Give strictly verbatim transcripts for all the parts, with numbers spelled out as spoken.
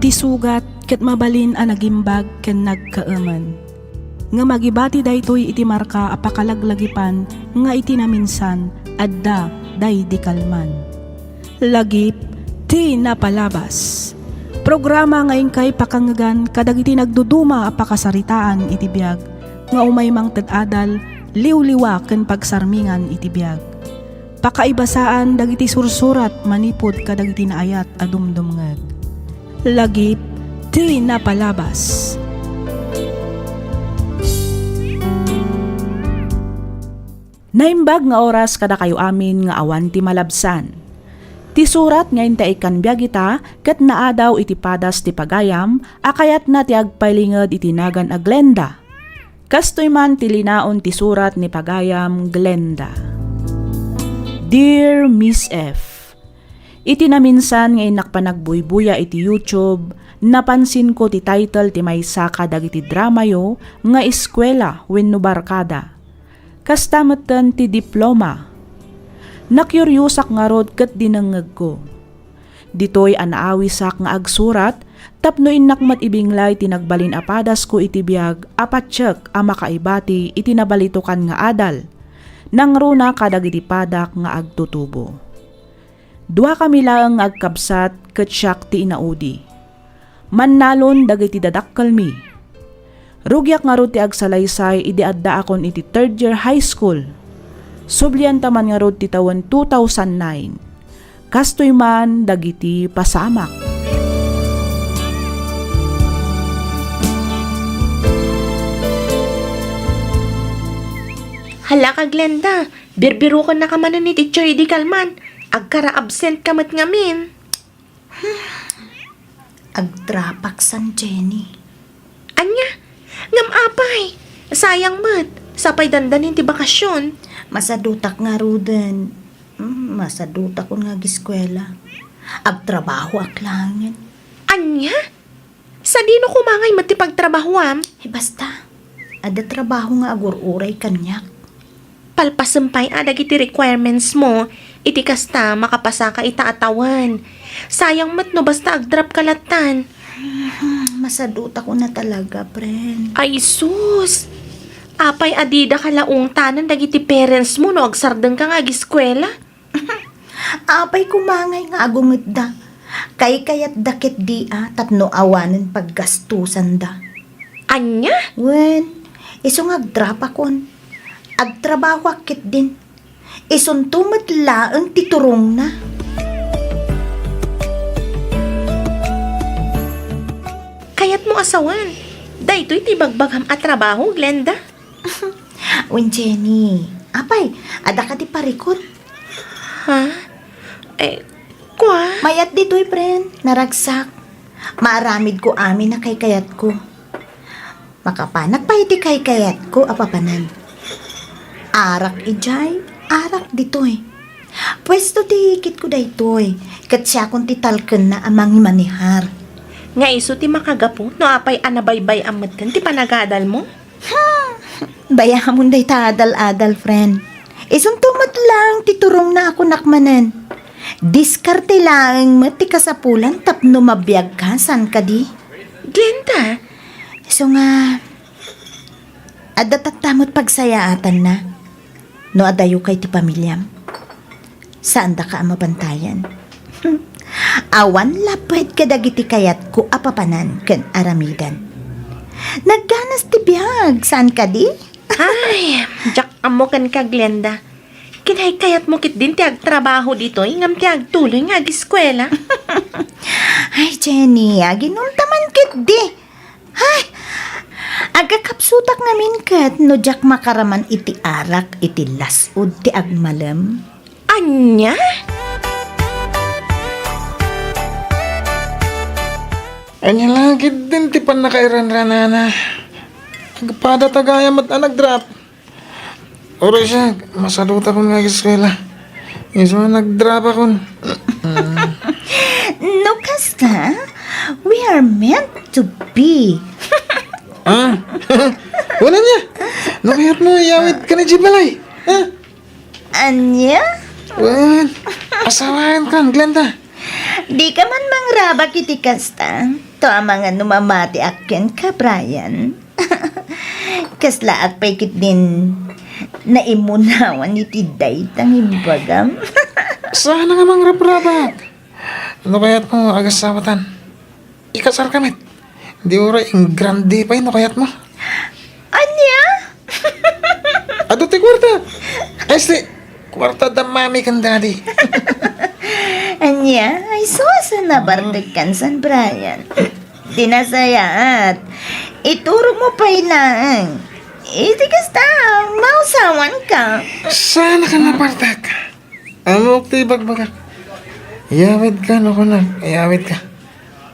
Ti sugat ket mabalin a nagimbag ken nagkaemen. Ngem agibati daytoy iti marka a pakalaglagipan nga iti naminsan, adda daydi kalman. Lagip ti napalabas. Programa nga inkay pakangngegan kadagiti nagduduma a pakasaritaan iti biag nga umay mangted adal, liwliwa ken pagsarmingan iti biag. Pakaibasaan dagiti sursurat manipud kadagiti naayat a dumdumngeg. Lagip ti napalabas. Naimbag nga oras kadakayo amin nga awan ti malabsan. Ti surat nga inta ikkan biag ita ket naadaw iti padas ti pagayam a kayatna ti agpailinged iti nagan a Glenda. Kastoy man ti linaon ti surat ni pagayam Glenda. Dear Miss F, iti naminsan nga innak panagbuybuya iti YouTube, napansinko ti title ti maysa kadagiti dramayo nga Eskuela wenno Barkada. Kasta metten ti Diploma. Nakiuriosak ngarud ket dinengngegko. Ditoy a naawisak nga agsurat tapno innak met ibinglay ti nagbalin a padasko iti biag a patiek a makaibati iti nabalitokan nga adal, nangruna kadagiti padak nga agtutubo. Duakami laeng nga agkabsat ket siak ti inaudi. Mannalon dagiti dadakkelmi. Rugiak ngarud ti agsalaysay idi addaakon iti third year high school. Sublianta man ngarud ti tawen two thousand nine. Kastoy man dagiti pasamak. Hala ka, Glenda, birbirokennaka manen ni Teacher idi kalman. Agkara-absent ka met ngamin. Agdrapak san, Jenny. Ania? Ngem apay? Sayang met. Sapay dandanin ti bakasion. Masadutak ngaruden. Mm, masadutakon nga agiskuela. Agtrabahoak laengen. Ania? Sadino kumangay met ti pagtrabahoam? Eh, basta. Adda trabaho nga agur-uray kaniak. Palpasem pay a dagiti requirements mo, iti kasta, makapasaka ita a tawen. Sayang met no basta agdrapka lattan. Hmm, masadutakon a talaga, friend. Ay sus! Apay a didaka la ungtanen dagiti parents mo no agsardengka nga agiskuela? Apay kumangay nga agungetda? Kaykayatda ketdi a tapno awanen paggastusanda. Ania? Wen, isu nga agdrapakon. Agtrabahoak ketdin. Isunto met laeng ti turongna. Kayatmo a sawen, daytoy ti ibagbagam a trabaho, Glenda? Wen, Jenny, apay, adda kadi parikor? Ha? Eh, kua? Mayat ditoy, friend. Naragsak. Maaramidko amin a kaykayatko. Makapanak pay iti kaykayatko a papanan. Arak idiay, arak ditoy. Puesto ti ikitko daytoy, ket siakon ti talkenna a mangimanehar. Nga isu ti makagapu no apay a nabaybay-am metten ti panagadalmo? Hmm, bayamon dayta adal-adal, friend. Isunto met laeng ti turongna a kunak manen. Diskarte laeng met ti kasapulan tapno mabiagka, saan kadi? Glenda! Isu nga, adda tatta met pagsayaatanna no adayokay ti pamiliam. Saandaka a mabantayan. Awan lapped kadagiti kayatko a papanan ken aramidan. Nagganas ti biag, saan kadi? Ay, diak ammo kenka, Glenda. Kinaykayatmo ketdin ti agtrabaho ditoy ngem ti agtuloy nga agiskuela. Ay, Jenny, aginunta man ketdi. Ay, agkakapsutak ngamin ket no diak makaraman iti arak iti las-ud ti agmalem. Ania? Ania la ketdin ti pannakairanranana? Agpada ta gayam met a nagdrap. Uray siak, masadutakon nga agiskuela. Isu a nagdrapakon. No kasta, we are meant to be. Ah? Wala niya. No kayatmo, iyawid ka na di balay. Ah? Ania? Wen, asawaen kan, Glenda. Dika man mangrabak iti kasta, to amangan no mamatiak kenka, Brian. Kaslaak pay ketdin naimunawan iti dayta nga imbagam. Saan nga mangrabrabak? No kayatmo, agasawatan. Ikasarka met. Di uray ingrande pay no kayatmo. Ania? Adu ti kuarta. Ay, si kuarta da mami ken daddy. Ania, ay suasa na bartek kan San Brian. Di nasayaat. Iturog mo pay laeng. Iti kasta, mausawan ka. Saan ka na bartek? Ammok ti ibagbagak. Iyawid ka, no, kunak. Iyawid ka.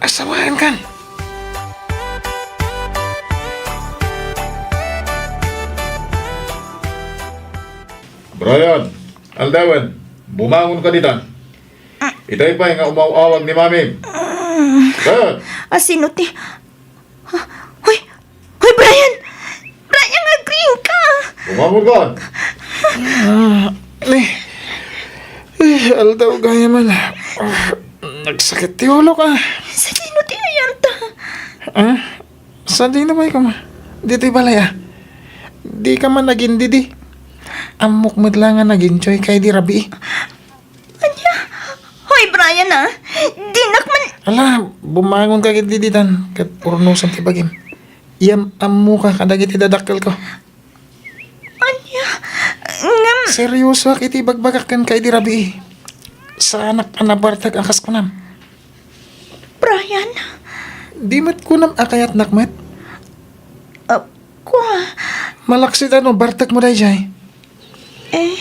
Asawaen kan. Brian, aldawen, bumangon ka ditan. Itay pay nga umaw-awag ni Mami. Brian! Asino ti, ah, hoy, hoy, Brian! Brian, agriing ka! Bumangon ka! Ah, eh, eh, aldaw gayam. Ah, nagsakit ti ulo ka. Sadino ti ayanta? Ah? Sadino pay koma? Ditoy balay, ah. Di ka man nagindidi. Ammok met la nga nag-enjoy ka idi rabii. Ania? Hoy, Brian, ah. Dinak man. Ala, bumangon ka ketdi ditan, ket urnosem ti bagim. Iyam-ammo ka kadagiti dadakkel ko. Ania? Ngem seryosoak iti ibagbagak kenka idi rabii. Saanak a nabartek a kas kunam. Brian? Di met kunam a kayatnak met? Ah, kua. Malaksid a no bartek mo dayjay. Eh?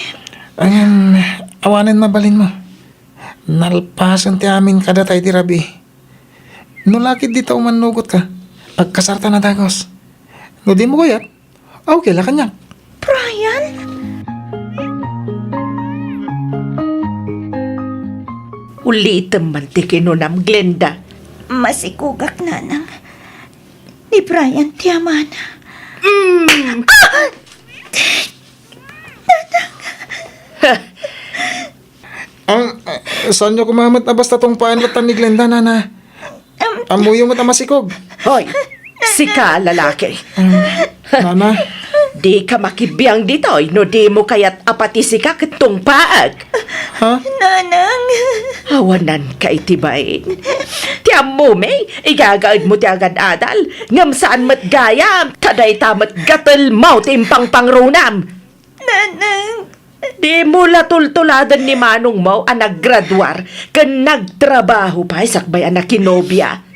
Ayan, awanen mabalin mo. Nalpasen ti amin kadata idi rabii. No lakid dita umannugot ka, agkasarta na dagus. No di mo kayat, okay la kaniak. Brian? Ulitem man ti kinunam, Glenda. Masikugak, Nanang. Ni Brian ti amana. Mm. Ah! Ang, ah, saanyo koma met a basta tungpaen latta ni Glenda, nana? Em. Ammoyo met a masikog. Hoy, sika a lalaki. Em, nana? Dika makibiang ditoy no dimo kayat a pati sika ket tungpaek. Ha? Nanang. Awananka iti bain. Ti ammomi, igagaedmo ti agad-adal, ngem saan met gayam, ta dayta met gatelmo ti impangpangrunam. Nanang. Dimo la tultuladen ni manongmo a naggraduar ken nagtrabaho pay sakbay a nakinobia.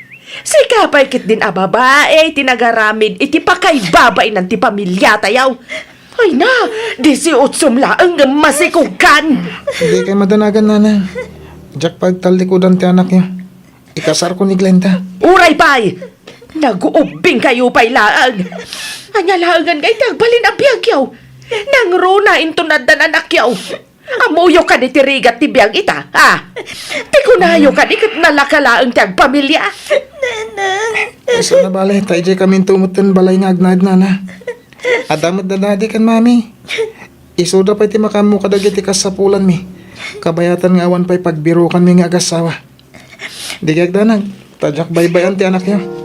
Sika pay ketdin a babai ti nagaramid iti pakaibabainan ti pamiliatayo. Ay na, disiotsom laeng ngem masikogkan. Dikay madanagan, nana. Diak pagtallikudan ti anakyo. Ikasarko ni Glenda. Uray pay! Naguubbingkayo pay laeng. Ania laengen nga iti agbalin a biagyo? Nangruna inton addan anakyo. Ammoyo kadi ti rigat ti biag ita, a? Ti kunayo kadi ket nalaka laeng ti agpamilia? Nanang. Ay, sana bale, ta idiay kaminto met ken balay nga agnaed, nana. Adda met da daddy ken mami. Isuda pay ti makaammo kadagiti kasapulanmi. Kabayatan nga awan pay pagbirukanmi nga agassawa. Dikay agdanag, ta diak baybay-an ti anakyo.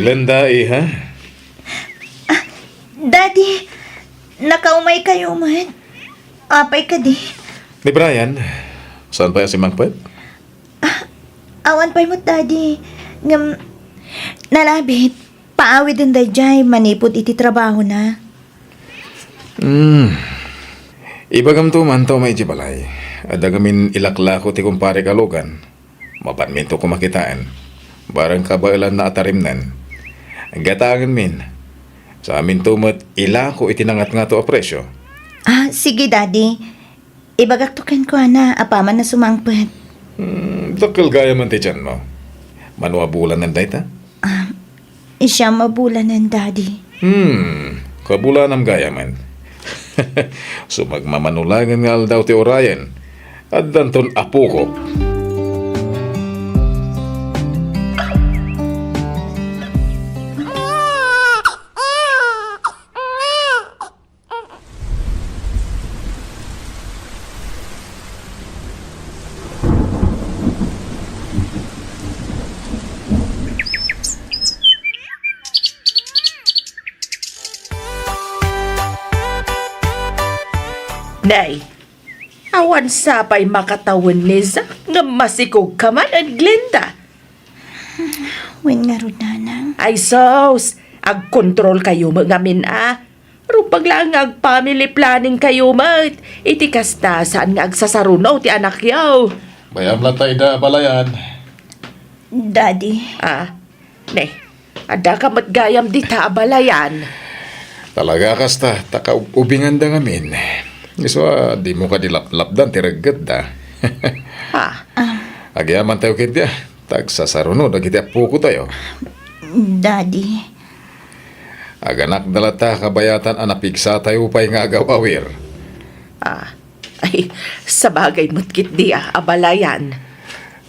Glenda, iha? Ah, Daddy, nakaumaykayo met. Apay kadi? Ni Brian, saan pay a simmangpet? Ah, awan pay met, Daddy. Ngem, nalabit. Paawiden daydiay manipud iti trabahona. Hmm. Ibagamto man ta umay idiay balay. Adda ngamin ilaklako ti kumparek a lugan. Mapanminto koma kitaen. Bareng kabaelanna a tarimnen. Gataengenmin. Saaminto met ilako iti nangatngato a presio. Ah, sige, Daddy. Ibagakto kenkuana apaman a sumangpet. Hmm, dakkel gayamen ti tianmo. Mano a bulanen dayta? Ah, siyam a bulanen, Daddy. Hmm, kabulanam gayamen. Sumagmamano laengen nga aldaw ti urayen. Addanton apokok. Nay, awan sa pay makatawen ni Zack ngem masikogka man ken Glenda. Wen ngarud, Nanang. Ay sus, agkontrolkayo met ngamin a. Rumbag laeng nga ag-family planningkayo met. Iti kasta, saan nga agsasaruno ti anakyo. Bay-am latta ida abalayan. Daddy. Ah, ne, addaka met gayam dita abalayan. Talaga kasta, ta kaub-ubinganda ngamin. Isu a, dimo kadi laplapdan ti reggetda. Ha? Ah. Agyamantayo ketdi a, ta agsasaruno dagiti appokotayo. Daddy. Aganakda latta kabayatan a napigsatayo pay nga agawawir. Ah, ay, sabagay met ketdi a, abalayan.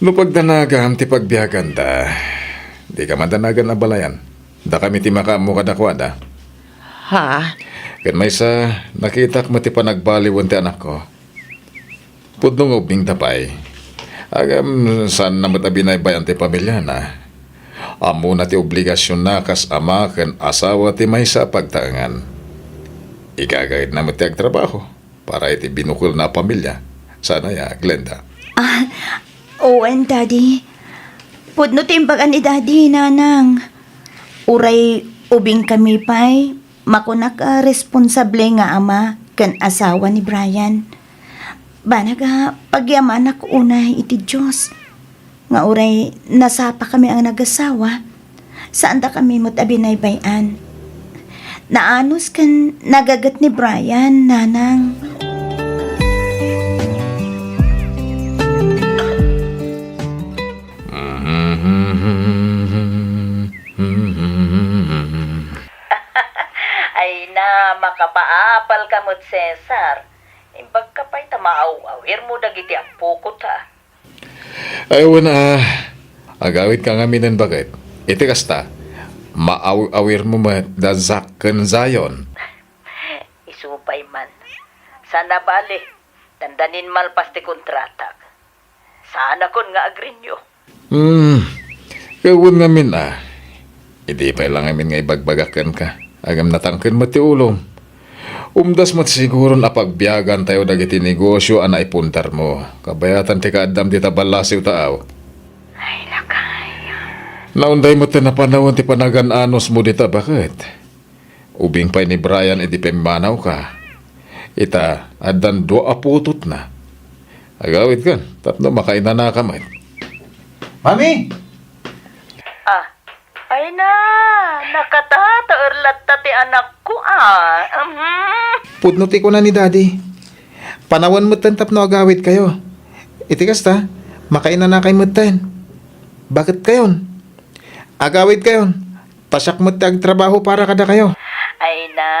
No pagdanagam ti pagbiaganda, dika madanagan abalayan. Dakami ti makaammo kadakuada. Ha? Ken maysa, nakitak met ti panagbaliwen ti anakko. Pudno nga ubbingda pay. Ngem, saanna met a binaybay-an ti pamiliana. Ammona ti obligasionna kas ama ken asawa ti maysa a pagtaengan. Igagaedna met ti agtrabaho para iti binukelna a pamilia. Saan aya, Glenda? Ah, wen, Daddy. Pudno ti imbaga ni Daddy, Nanang. Uray ubingkami pay, makunak a responsable nga ama ken asawa ni Brian. Banag a pagyamanak unay iti Dios nga uray nasapakami a nagasawa, saandakami met a binaybay-an. Naanus ken nagaget ni Brian, Nanang. Ay na, makapaapalka met, Cesar. Imbagka pay ta maaw-awirmo dagiti appokoda. Ay, wen a, agawidka ngaminen baket. Iti kasta, maaw-awirmo met da Zack ken Zion. Isu pay man. Saan a bale, dandanin malpas ti kontratak. Saanakon nga agrinyo. Hmm, wen ngamin a. Idi pay la ngamin nga ibagbagak kenka, ngem natangken met ti ulom. Umdas met siguron a pagbiagantayo dagiti negosio a naipundarmo, kabayatan ti kaaddam dita ballasiw ta aw. Ay, lakay. Naunday met ti napanawen ti panagan-anosmo dita baket. Ubing pay ni Brian idi pimmanawka. Ita, addan dua a putotna. Agawidkan tapno makainanaka met. Mami! Ah, ay na, nakatataer latta ti anakko, ah. Mhm. Pudno ti kuna ni Daddy. Panawen metten tapno agawidkayo. Iti kasta, makainanakay metten. Baketkayon. Agawidkayon. Ta siak met ti agtrabaho para kadakayo. Ay na,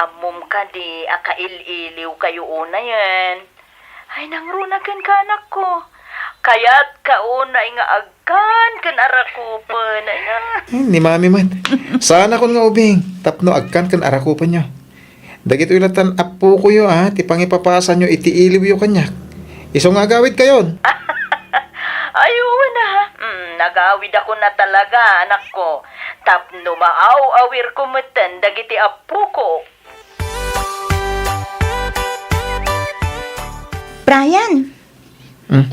ammom kadi a kail-iliwkayo unayen. Ay, nangruna kenka, anakko. Kayatka unay nga agkan ken arakupen, ay na. Hmm, ni Mami met. Saanakon nga ubing tapno agkan ken arakupenyo. Dagitoy lattan appokoyo a ti pangipapasanyo iti iliwyo kaniak. Isu nga agawidkayon. Ay, wen a. Mm, nagawidakon a talaga, anakko. Tapno maaw-awirko metten dagiti appoko. Brian! Hmm?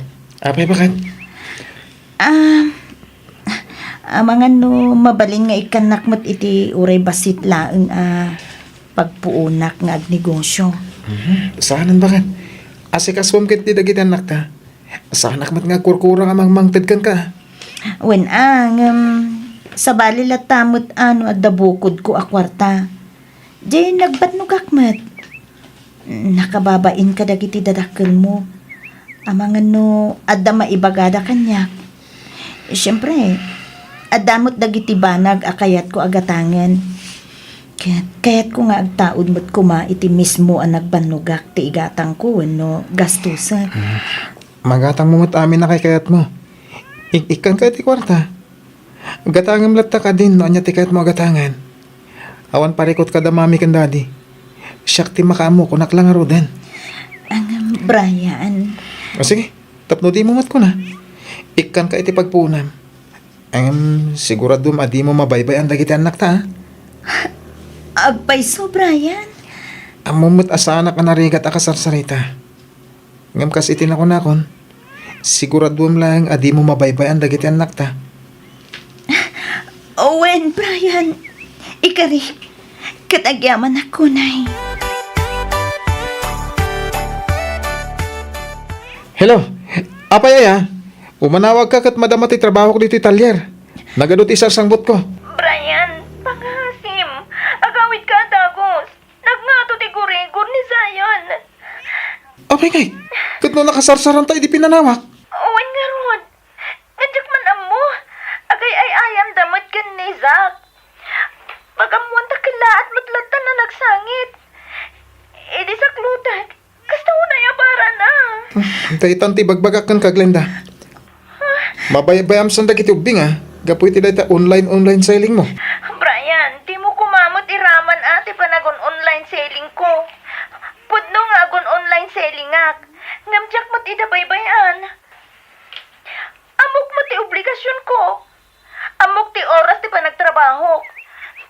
Apay, baket? Ah, amangan no mabalin nga ikkannak met iti uray bassit laeng a pagpuonak nga agnegosyo. Mhm. Saanen, baket? Asikasuem ketdi dagiti annakta. Saanak met nga agkurkura nga mangmangted kenka. Wen a, ngem sabali latta met a no adda bukodko a kuarta. Diay nagbatnogak met. Nakababain kadagiti dadakkelmo. Amangan no adda maibagada kaniak. Siempre, adda met dagiti banag a kayatko a gatangen. Ket kayatko nga agtaud met koma iti mismo a nagbannogak ti igatangko wenno gastusek. Magatangmo met amin a kayatmo. Ik-, ikkanka iti kuarta. Gatangem latta kadin no ania ti kayatmo a gatangen. Awan parikut kada mami ken daddy. Siak ti makaammo, kunak la ngaruden. Ang, Brian. O sige, tapno dimo met kuna. Ikkanka iti pagpuonam. Em, siguraduem a dimo mabaybay-an dagiti annakta, a? Agpayso, Brian. Ammom met a saanak a narigat a kasarsarita. Ngem kas iti nakunakon, siguraduem laeng a dimo mabaybay-an dagiti annakta. Wen, Brian, ikarik, ket agyamanak unay. Hello, apay aya? Umanawagka ket madama ti trabahok ditoy talyer. Nagadu ti sarsangbutko. Brian, pangaasim, agawidka a dagus. Nagngato ti gurigor ni Zion. Apay ngay, ket no nakasarsaranta idi pinanawak? Wen ngarud. Nga diak man ammo. Agay-ay-ayamda met ken ni Zack. Pag-ammoanta kellaat met latta a nagsangit. Idi saklutek, kasta unay a barana. Daytan ti ibagbagak kenka, Glenda. Mabaybayam san dagiti ubbing, a, gapu iti dayta online-online selling mo. Brian, dimo koma met iraman a ti panagun-online selling ko. Pudno nga agun-online selling ak, ngem diak met ida baybay-an. Ammok met ti obligasion ko. Ammok ti oras ti panagtrabahok.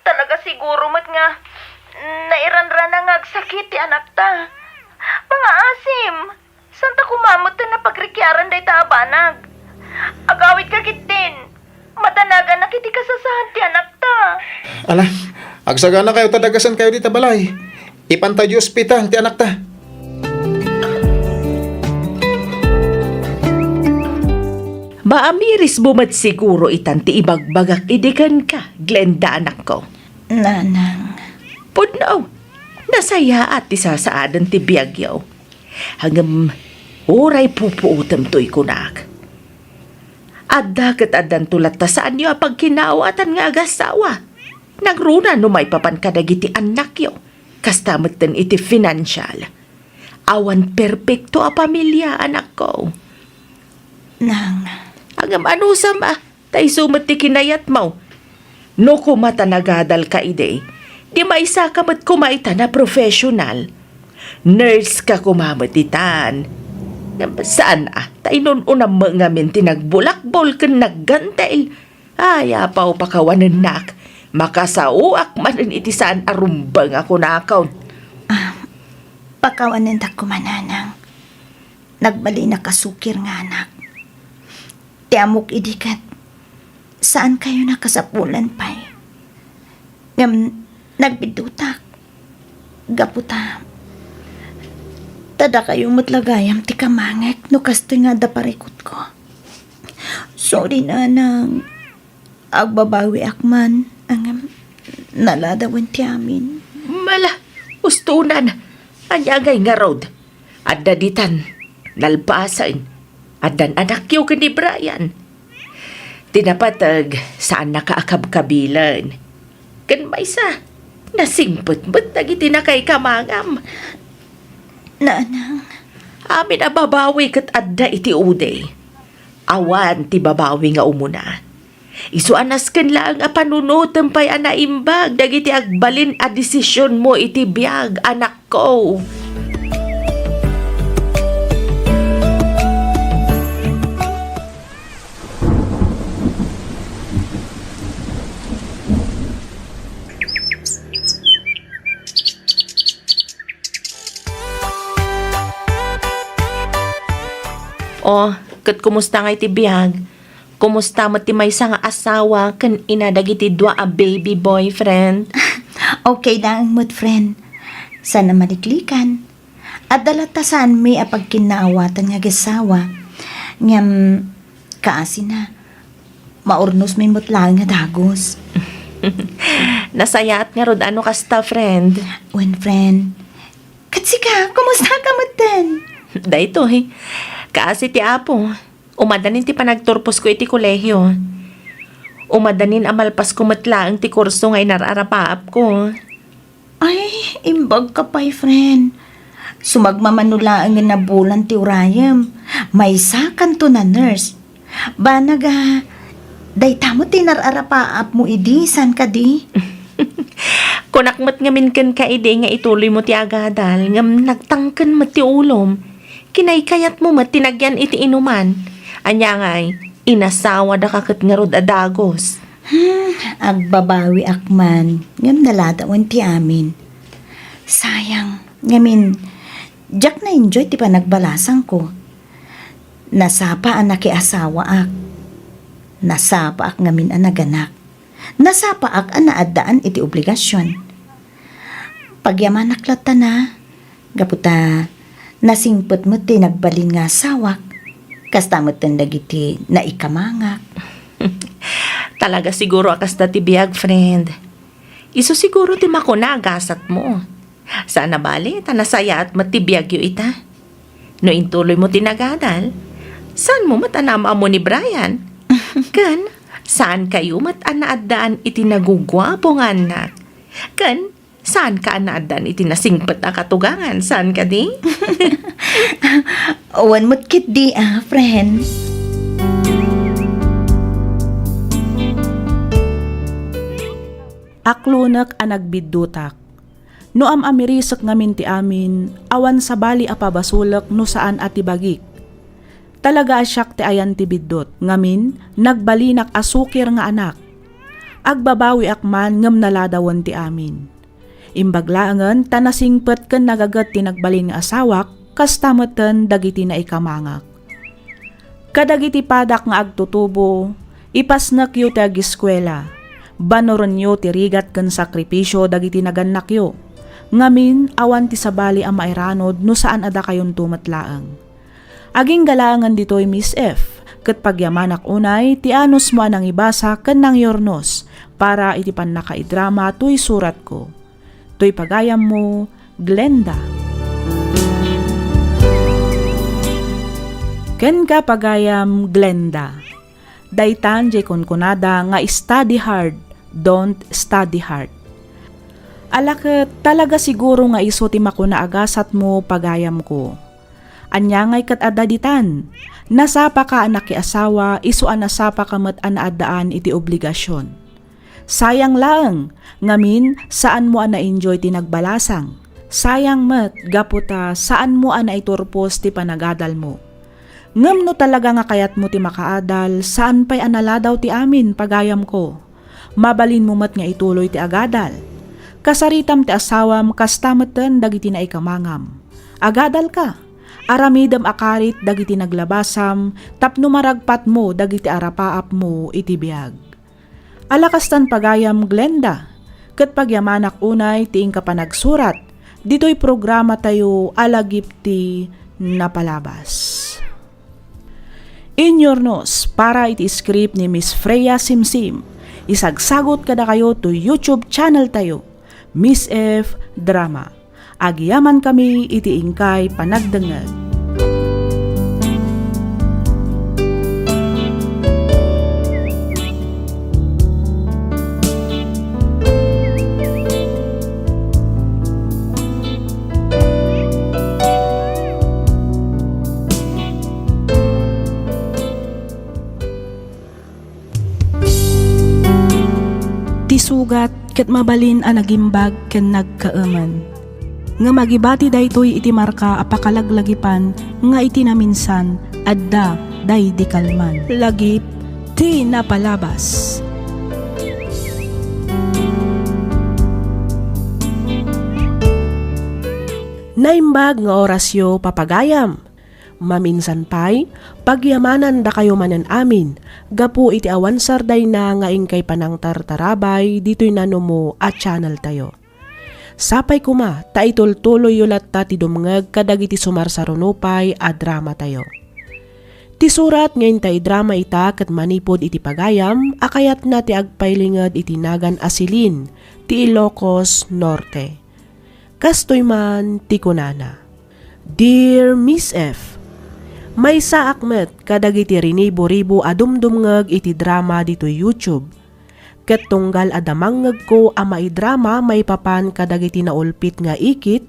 Talaga siguro met nga nairanrana nga agsakit ti anakta. Pangaasim, santa koma met ti napagrikiaran dayta a banag. Agawidka ketdin. Madanaganak iti kasasaad ti anakta. Ala, agsaganakayo ta dagasenkayo dita balay. Ipanta idiay ospital ti anakta. Maamirismo met siguro itan ti ibagbagak idi kenka, Glenda, anakko. Nanang. Pudno, nasayaat ti sasaaden ti biagyo. Ngem, uray pupuotem toy kunak. Adda ket addanto latta saanyo a pagkinaawatan nga agasawa. Nangruna no maipapan kadagiti annakyo. Kasta metten iti financial. Awan perpekto a pamilia, anakko. Nang. Ngem anusam a, ta isu met ti kinayatmo. No koma ta nagadalka idi, di maisaka met koma itan a professional. Nurse ka koma met itan. Ngem saan a, ta inun-unam met ngamin ti nagbulakbol ken naggantel. Ay, apaw, pakawanennak. Makasaoak manen iti saan a rumbeng a kunakon. Ah, pakawanendak koma, Nanang. Nagbalinak a sukir nga anak. Ti ammok idi ket, saankayon a kasapulan pay. Ngem nagbiddutak. Gapu ta, ta dakayo met la gayam ti kamangek no kastoy nga adda parikutko. Sorry, Nanang. Agbabawiak man, ngem naladawen ti amin. Mala, ustonan. Ania ngay ngarud? Adda ditan, nalpasen. Addan anakyo ken ni Brian. Ti napateg, saannaka a kabkabilen. Ken maysa, nasingpet met dagiti nakaikamangam. Nanang. Amin a babawi ket adda iti udi. Awan ti babawi nga umuna. Isu a nasken laeng a panunotem pay a naimbag dagiti agbalin a desisionmo iti biag, anakko. O, ket kumusta ngay ti biag? Kumusta met ti maysa nga asawa ken ina dagiti dua a baby boy, friend? Okay laeng met, friend. Saan a maliklikan. Adda latta saanmi a pagkinnaawatan nga agasawa. Ngem, kaasina, maurnosmi met laeng a dagus. Nasayaat ngarud a no kasta, friend. Wen, friend. Ket Sika, kumusta ka metten? Daytoy, kaasi ti Apo. Umadanin ti panagturposko iti kolehio. Umadanin a malpasko met laeng ti kurso nga inar-arapaapko. Ay, imbag ka pay, friend. Sumagmamano laengen a bulan ti urayem. Maysakanto na nurse. Banag a, dayta met ti inar-arapaapmo idi, saan kadi? Kunak met ngamin kenka idi nga ituloymo ti agadal, ngem nagtangken met ti ulom. Kinaykayatmo met ti nagyan iti inuman. Ania ngay, inasawadaka ket ngarud a dagus. Hmm, agbabawiak man, ngem naladawen ti amin. Sayang, ngamin, diak na-enjoy ti panagbalasangko. Nasapa a nakiasawaak. Nasapaak ngamin a naganak. Nasapaak a naaddaan iti obligasion. Pagyamanak latta na, gapu ta nasingpet met ti nagbalin nga asawak, kasta metten dagiti naikamangak. Talaga siguro a kasta ti biag, friend. Isu siguro ti makuna a gasatmo. Saan a bali ta nasayaat met ti biagyo ita. No intuloymo ti nagadal, saanmo met a naam-ammo ni Brian. Ken saankayo met a naaddaan iti naguguapo nga annak. Ken saanka a naaddaan iti nasingpet a katugangan, saan kadi? Wen met ketdi, ah, friend. Aklonek a nagbiddutak. No am-amirisek ngamin ti amin, awan sabali a pabasolek no saan a ti bagik. Talaga a siak ti ayan ti biddut, ngamin, nagbalinak a sukir nga anak. Agbabawiak man ngem naladawen ti amin. Imbag laengen ta nasingpet ken nagaget ti nagbalin nga asawak, kasta metten dagiti naikamangak. Kadagiti padak nga agtutubo, ipasnekyo ti agiskuela. Banorenyo ti rigat ken sakripisio dagiti nagannakyo. Ngamin, awan ti sabali a mairanod no saan a dakayonto met laeng. Agingga laengen ditoy, Miss F, ket pagyamanak unay ti anusmo a nangibasa ken nangyurnos para iti pannakaidrama toy suratko. Toy pagayammo, Glenda. Kenka, pagayam Glenda. Daytan diay kunkunada nga study hard, don't study hard. Ala ket, talaga siguro nga isu ti makuna a gasatmo, pagayamko. Ania ngay ket adda ditan? Nasapaka a nakiasawa, isu a nasapaka met a naaddaan iti obligasion. Sayang laeng, ngamin, saanmo a na-enjoy ti nagbalasang. Sayang met, gapu ta saanmo a naiturpos ti panagadalmo. Ngem no talaga nga kayatmo ti makaadal, saan pay a naladaw ti amin, pagayamko. Mabalinmo met nga ituloy ti agadal. Kasaritam ti asawam kasta metten dagiti naikamangam. Agadalka. Aramidem a karit dagiti naglabasam tapno maragpatmo dagiti arapaapmo iti biag. Ala kastan, pagayam Glenda, ket pagyamanak unay ti inka panagsurat ditoy programatayo a Lagip ti Napalabas. Inyurnos para iti script ni Miss Freya Simsim. Isagsagot kadakayo to YouTube channel tayo, Miss F Drama. Agyamankami iti inkay panagdengngeg. Ti sugat ket mabalin a nagimbag ken nagkaemen. Ngem agibati daytoy iti marka a pakalaglagipan nga iti naminsan adda daydi kalman. Lagip ti Napalabas. Naimbag nga orasyo, papagayam. Maminsan pay, pagyamanandakayo manen amin gapu iti awan sardayna nga inkay panangtartarabay ditoy nanumo a channel tayo. Sapay koma ta itultuloyyo latta ti dumngeg kadagiti sumarsaruno pay a drama tayo. Ti surat nga inta idrama ita ket manipud iti pagayam a kayatna ti agpailinged iti nagan a Celine ti Ilocos Norte. Kastoy man ti kunana, "Dear Miss F, maysaak met kadagiti rinibo-ribo a dumdumngeg iti drama ditoy YouTube. Ket tunggal a damangngegko a maidrama maipapan kadagiti naulpit nga ikit,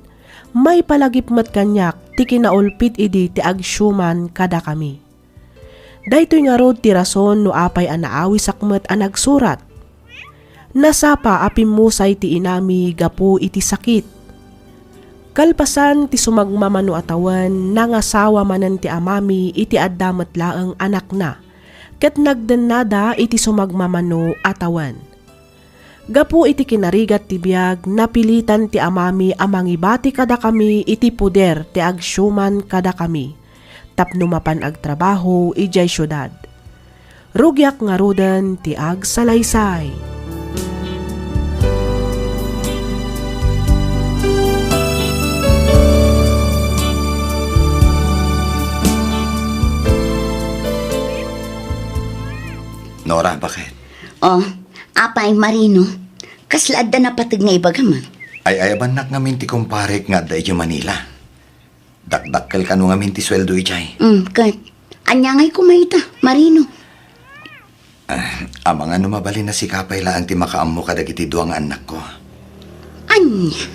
maipalagip met kaniak ti kinaulpit idi ti agsiuman kadakami. Daytoy ngarud ti rason no apay a naawisak met a nagsurat. Nasapa a pimmusay ti inami gapu iti sakit. Kalpasan ti sumagmamano a tawen, nangasawa manen ti amami iti adda met laeng anakna, ket nagdennada iti sumagmamano a tawen. Gapu iti kinarigat ti biag, napilitan ti amami a mangibati kadakami iti poder ti agsiuman kadakami tapno mapan agtrabaho idiay siudad. Rugiak ngaruden ti agsalaysay." Nora, bakit? Oh, apay, Marino? Kasla adda napateg nga ibagam, a? Ay-ayabannak ngamin ti kumparek nga adda idiay Manila. Dakdakkel kano ngamin ti sueldo idiay. Mm, ket ania ngay koma ita, Marino? Ah, amangan no mabalin a sika pay laeng ti makaammo kadagiti dua nga annakko. Ania?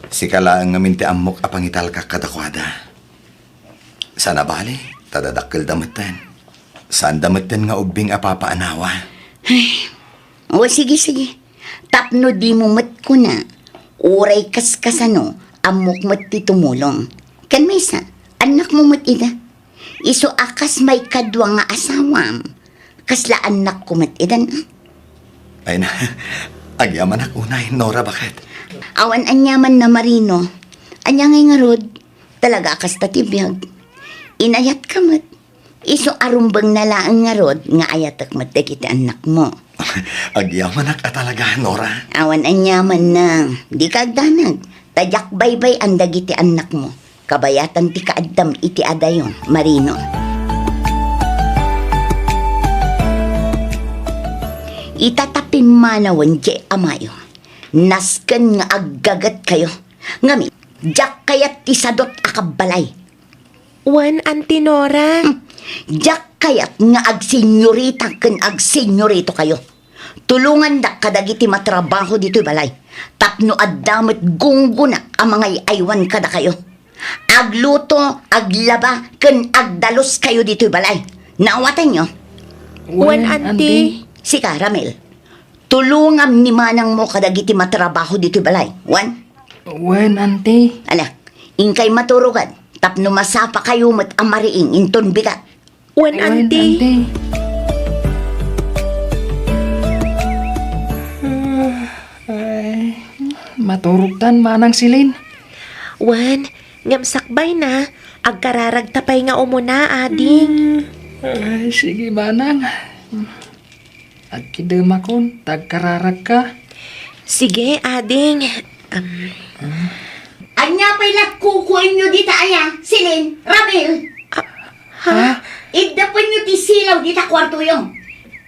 Sika laeng ngamin ti ammok a pangitalkak kadakuada. Saan a bale, ta dadakkelda metten. Saanda metten nga ubbing a papaanawa. Ay, o, sige, sige. Tapno dimo met kuna, uray kaskasano, ammok met ti tumulong. Ken maysa, annakmo met ida. Isu a kas maikadua nga asawam, kasla annakko met idan, a? Ay na, agyamanak unay, Nora, bakit? Awan aniamanna, Marino. Ania ngay ngarud? Talaga a kasta ti biag. Inayatka met. Isu a rumbengna laeng ngarud nga ayatek met dagiti annakmo. Agyamanak a talaga, Nora. Awan aniamanna. Dika agdanag. Ta diak baybay-an dagiti annakmo. Kabayatan ti kaaddam iti adayo, Marino. Ita ta pimmanawen diay amayo, nasken nga aggagetkayo. Ngem, diak kayat ti sadot a kabbalay. Wen, Auntie Nora. Hmm, diak kayat nga agsenyorita ken agsenyorito kayo. Tulongandak kadagiti matrabaho ditoy balay tapno adda met gunggonak a mangay-aywan kadakayo. Agluto, aglaba, ken agdaluskayo ditoy balay. Naawatanyo? Wen, Wen, Auntie. Auntie. Sika, Ramil, tulongam ni manangmo kadagiti matrabaho ditoy balay. Wen? Wen, Auntie. Ala, inkay maturogan tapno masapakayo met a mariing inton bigat. Wen, Wen, Auntie. Auntie. Ay, maturogtan, Manang Celine. Wen, ngem sakbayna, agkararagta pay nga umuna, ading. Hmm. Ay, sige, Manang. Agkidemakon, ta agkararagka. Sige, ading. Am. Ania pay la kukuenyo dita aya, Celine, Ramil? Ah, ha? Ha? Iddapenyo ti silaw dita kuartoyo.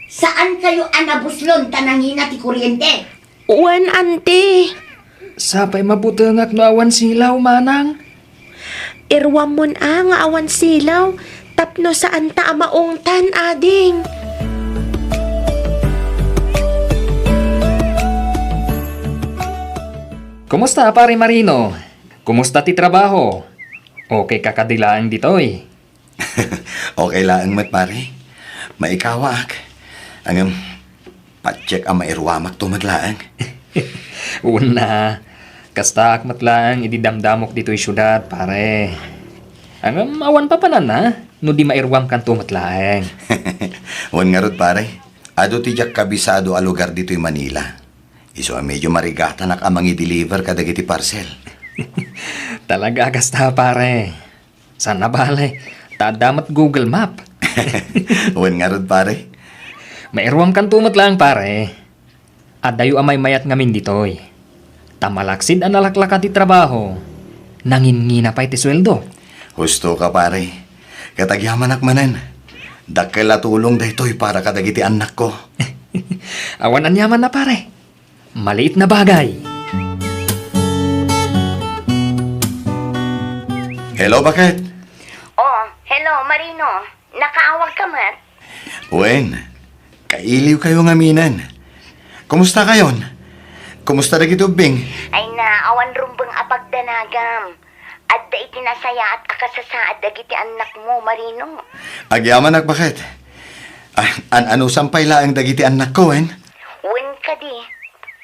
Saankayo a nabuslon ta nangina ti kuryente? Wen, Auntie. Sapay mabutengak no awan silaw, Manang. Iruammon a nga awan silaw, tapno saanta a maungtan, ading. Kumusta, Pare Marino? Kumusta ti trabaho? Okay ka kadi laeng ditoy? Okay laeng met, pare. Maikawaak. Ngem, patiek a mairuamakto met laeng. Wen a, kastaak met laeng idi damdamok ditoy siudad, pare. Ngem, awan papananna no di mairuamkanto met laeng. Wen ngarud, pare. Adu ti diak kabisado a lugar ditoy Manila. Isu a medyo marigatanak a mangi-deliver kadagiti parcel. Talaga a kasta, pare. Saan a bale, ta adda met Google Map. Wen ngarud, pare. Mairuamkanto met laeng, pare. Addayo a maymayat ngamin ditoy. Ta malaksid a nalaklaka ti trabaho, nangingina pay ti sueldo. Husto ka, pare. Ket agyamanak manen. Dakkel a tulong daytoy para kadagiti annakko. Awan aniamanna, pare. Maliit na bagay. Hello, Baket. Oh, hello, Marino. Nakaawag ka met? Wen, kailiw kayo ngaminen. Kumusta kayon? Kumusta dagiti ubbing? Ay na, awan rumbeng a pagdanagam. Adda iti nasayaat a kasasaad dagiti annakmo, Marino. Agyamanak, Baket. Ah, an-anusan pay laeng dagiti annakko, wen? Wen kadi.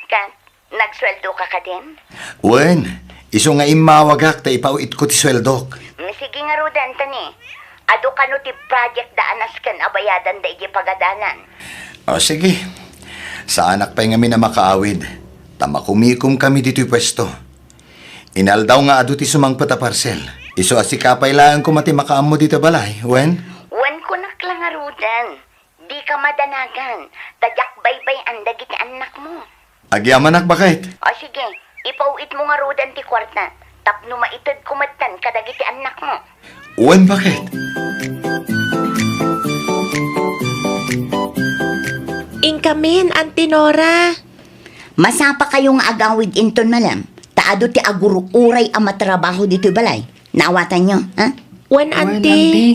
Kat, nagsueldo ka kadin? Wen, isu nga immawagak ta ipaw-itko ti sueldok. Mm, sige ngaruden, tani. Adu kano ti project da a nasken a bayadan da iti pagadanan? O, sige. Saanak pay ngamin a makaawid, ta makumikom kami ditoy puesto. Inaldaw nga adu ti sumangpet a parcel. Isu a sika pay laeng koma ti makaammo ditoy balay, wen? Wen, kunak la ngaruden. Dika madanagan, ta diak baybay-an dagiti annakmo. Agyamanak, Baket. O sige, ipaw-itmo ngaruden ti kuarta, tapno maitedko metten kadagiti annakmo. Wen, Baket. Inkamin, Auntie Nora. Masapa kayo nga agawid inton malem, ta adu ti agur-uray a matrabaho ditoy balay. Naawatanyo, ha? Wen, Wen, Auntie. Auntie.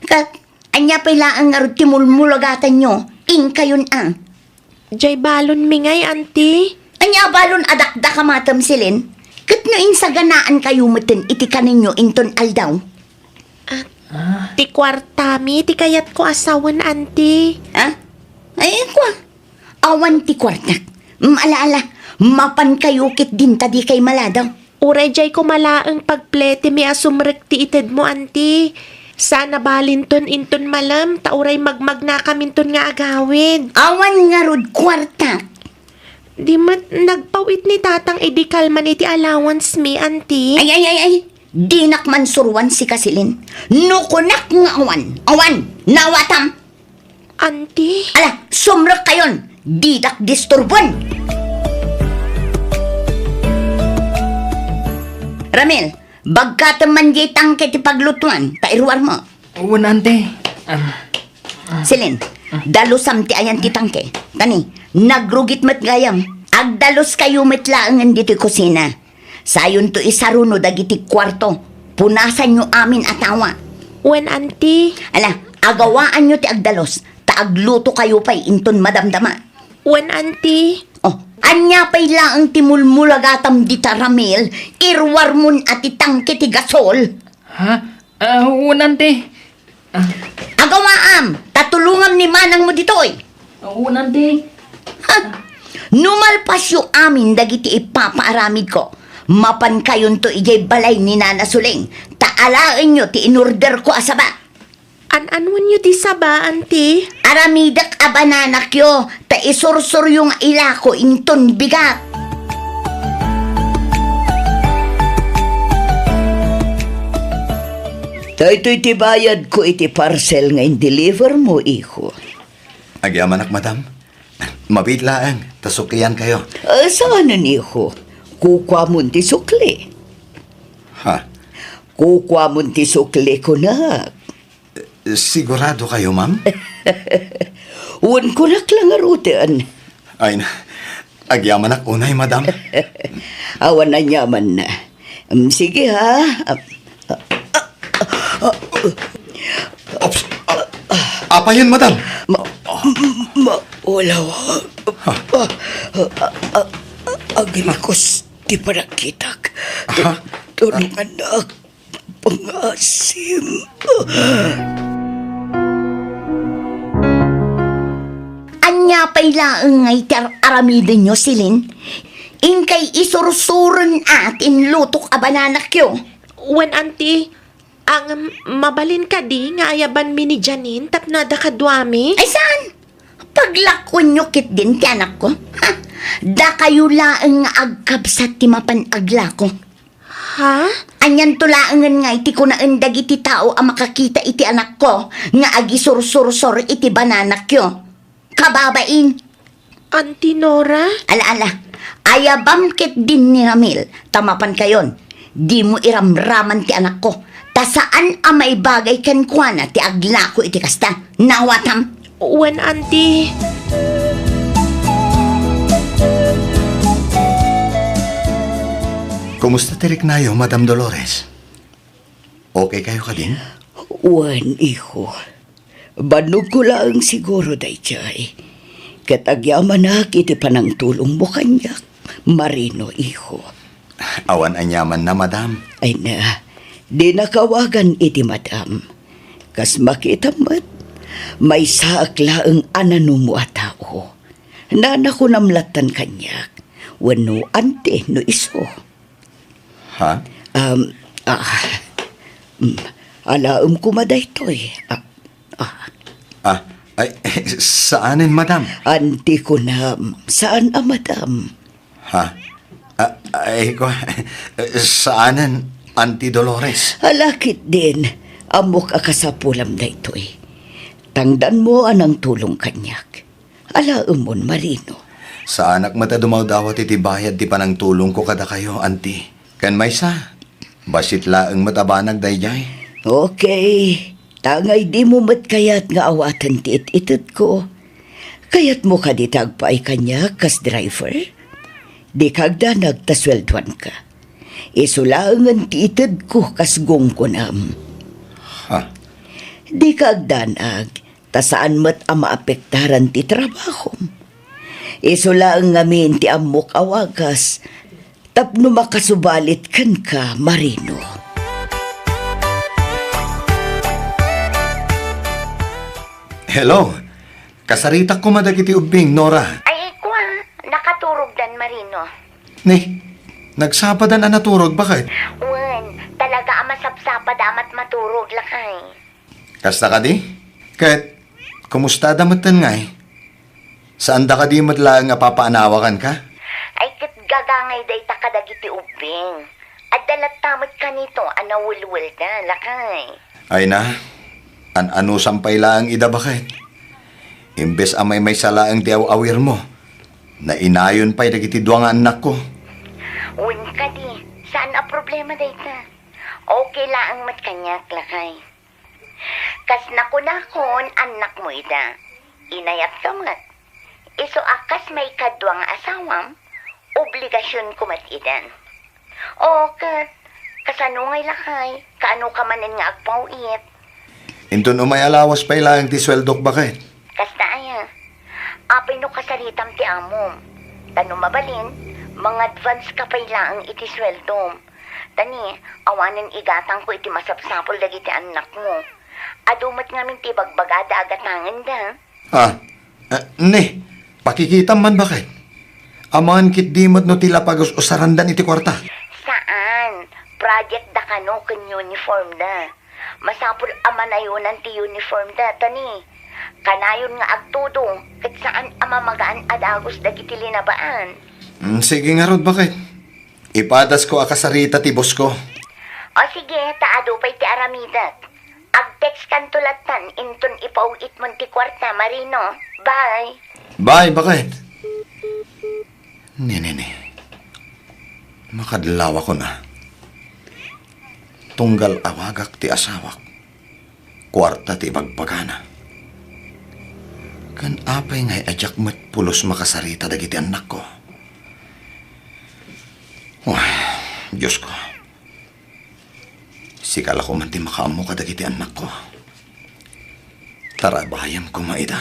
Ka-, Ania pay laeng ngarud ti mulmulagatanyo? Inkayon a. Jay balon mi ngay, Auntie. Ania balon a dakdakamatem, Celine? Ket no insaganaan kayo metten iti kaninyo inton aldaw? Ah, Ah. ti kuartami, ti kayatko a sawen, Auntie. Ha? Ay, kua. Awan ti kuartak. Mm, ala, ala. Mapan kayo ket dinta dikay maladaw. Uray jay koma laeng pagpletimi a sumrek ti itedmo, Auntie. Saan a balinton inton malem, ta uray magmagnakaminton nga agawid. Awan ngarud kuartak. Di met nagpaw-it ni Tatang idi kalman iti allowance mi, Auntie. Ay, ay, ay, ay. Dinak mansuroan sika, Celine. No kunak nga awan, awan. Naawatam. Auntie? Ala, sumrek kayon! Didak disturbon! Ramil, bagkatem man diay tangke ti paglutuan, ta iruarmo. Wen, Auntie. Ah, Celine, dalusam ti ayan ti tangke. Tani, nagrugit met gayam. Agdalus kayo met laengen ditoy kusina. Sayonto isaruno dagiti kuarto. Punasanyo amin a tawa. Wen, Auntie. Ala, agawaanyo ti agdalus, ta agluto kayo pay inton madamdama. Wen, Auntie. Oh, ania pay laeng ti mulmulagatam dita, Ramil? Iruarmon a ti tangke ti gasol. Ha? Ah, wen, Auntie. Ah. Agawaam, ta tulongam ni manangmo ditoy. Wen, Auntie. Ha? No malpasyo amin dagiti ipapaaramidko, mapan kayonto idiay balay ni Nana Suling, ta alaenyo ti inorderko a saba. An-anuenyo ti saba, Auntie? Aramidek a bananakyo, ta isursuryo nga ilako inton bigat. Daytoy ti bayadko iti parcel nga in-deliver mo, iho. Agyamanak, madam. Mabiit laeng, ta suklian kayo. Ah, saanen, iho? Kukuamon ti sukli. Ha? Kukuamon ti sukli, kunak. Sigurado kayo, ma'am? Wen, kunak la ngaruden. Ay na, agyamanak unay, madam. Awan aniamanna. Mm, sige, ha? Ops, a-, apayen, madam? Ma-, ma-, wala, wa-, Ha? a-, a-, a-, agrikus ti panagkitak. Ha? Tulungannak. Pangasim. Ania pay laeng nga iti ar-, aramidenyo, Celine? Inkay isursuren a ti inlutok a bananakyo. Wen, Auntie, ang mabalin kadi nga ayabanmi ni Janine tapno adda kaduami? Ay, saan? Paglakuenyo ketdin ti anakko. Ha? Dakayo laeng nga agkabsat ti mapan aglako. Ha? Anianto laengen ngay ti kunaen dagiti tao a makakita iti anakko nga agisursursor iti bananakyo? Kababain! Auntie Nora? Ala, ala. Ayabam ketdin ni Ramil, ta mapan kayon. Dimo iramraman ti anakko, ta saan a maibagay kenkuana ti aglako iti kasta. Naawatam? Wen, Auntie. Kumusta ti riknayo, Madam Dolores? Okay kayo kadin? Wen, iho. Bannogko laeng siguro daydiay. Ket agyamanak iti panangtulongmo kaniak, Marino, iho. Awan aniamanna, madam. Ay na, dinaka awagan iti madam. Kas makitam met, maysaak laeng a nanumo a tao. Nanakunam lattan kaniak, wenno anti no isu. Ha? Um, ah, mm, alaem koma daytoy. Ah, ah. Ah, ay, saanen, madam? Anti kunam, saan a madam. Ha? Ah, ay, ko, saanen, Auntie Dolores? Ala ketdin, ammok a kasapulam daytoy. Tangdanmo a nangtulong kaniak. Alaemon, Marino. Saanak met a dumawdawat iti bayad ti panangtulongko kadakayo, Auntie. Ken maysa, bassit laeng met a banag daydiay. Okay. Tangay dimo met kayat nga awaten ti it-itedko. Kayatmo kadi ti agpaay kaniak kas driver? Dika agdanag ta sueldoanka. Isu laengen ti itedko kas gunggonam. Ha? Dika agdanag ta saan met a maapektaran ti trabahom. Isu laeng ngamin ti ammok a wagas tapno makasubalit kenka, Marino. Hello. Kasaritak koma dagiti ubbing, Nora. Ay, kua, nakaturogdan, Marino. Ni, nagsapadan a naturog, baket? Wen, talaga a masapsapad a mat maturog, lakay. Kasta kadi? Ket, kumustada metten ngay? Saanda kadi met laeng a papaanawakanka? Ay, ket gagangay dayta kadagiti ubbing. Adda latta met kanito a nawelwelda, lakay. Ay na, an-anusam pay laeng ida, baket. Imbes a maymaysa laeng ti aw-awirmo, nainayon pay dagiti dua nga annakko. Wen kadi, saan a problema dayta. Okay laeng met kaniak, lakay. Kas nakunakon, annakmo ida. Inayatka met. Isu a kas maikadua nga asawam, obligasionko met idan. O, ket, kasano ngay lakay? Kaano ka manen nga agpaw-it? Inton umay alawas pay laeng ti sueldok, baket. Kasta aya. Apay no kasaritam ti amom? Ta no mabalin, mangadvance ka pay laeng iti sueldom. Ta ni, awanen igatangko iti masapsapul dagiti annakmo. Adu met ngamin ti ibagbagada a gatangenda. Ah, eh, ni, pakikitam man, baket. Amangan ketdi met no ti la pagus-usarandan iti kuarta. Saan? Project da kano ken uniform da. Masapul a manayonan ti uniform da, ta ni, kanayon nga agtudo, ket saan a mamagaan a dagus dagiti linabaan. Mm, sige ngarud, baket. Ipadasko a kasarita ti boss ko. O sige, ta adu pay ti aramidek. Ag-text kanto lattan inton ipaw-itmon ti kuarta, Marino. Bye. Bye, baket. Ni, ni, ni. Makadlawakon a. Tunggal awagak ti asawak, kuarta ti ibagbagana. Ken apay ngay a diak met pulos makasarita dagiti annakko? Uy, Diosko. Sika la koma ti makaammo kadagiti annakko. Tarabayem koma ida.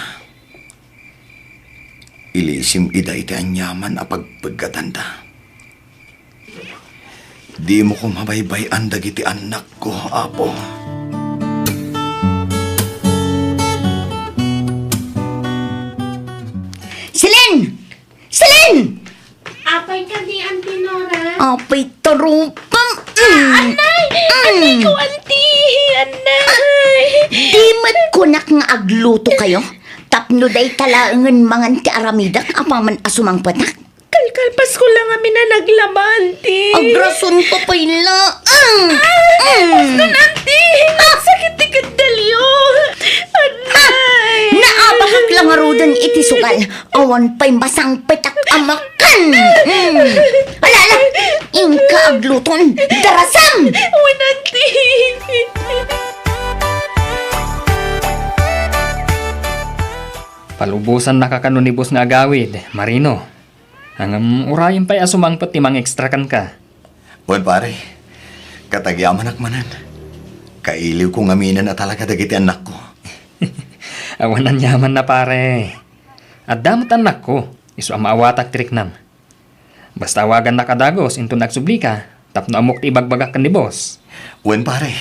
Ilisim ida iti aniaman a pagpeggatanda. Dimo koma baybay-an dagiti annakko, Apo. Celine! Celine! Apay kadi, Auntie Nora? Apay, tarupam. Ah, anay! Anay ko, Auntie! Anay! Di met kunak nga agluto kayo? Tapno dayta laengen mangan ti aramidek apaman a sumangpetak? Kalkalpasko la ngamin a naglaba, Auntie. Agrason ko pay laeng. Ah! Pusnon, Auntie! Nagsakit ti keddalyo! Anay! Naabakak la ngaruden iti sugal. Awan pay masangpetak a makan. Mm. Ala, ala. Inka agluton. Darasam! Wen, Auntie. Palubosannaka kano ni boss nga agawid, Marino. Ngem urayem pay a sumangpet ti mangextra kenka. Wen, pare. Katagyamanak manen. Kailiwko ngaminen a talaga dagiti annakko. Awan aniamanna, pare. Adda met annakko, isu a maawatak ti riknam. Basta awagannak a dagus inton agsublika, tapno ammok ti ibagbagak ken ni boss. Wen, pare,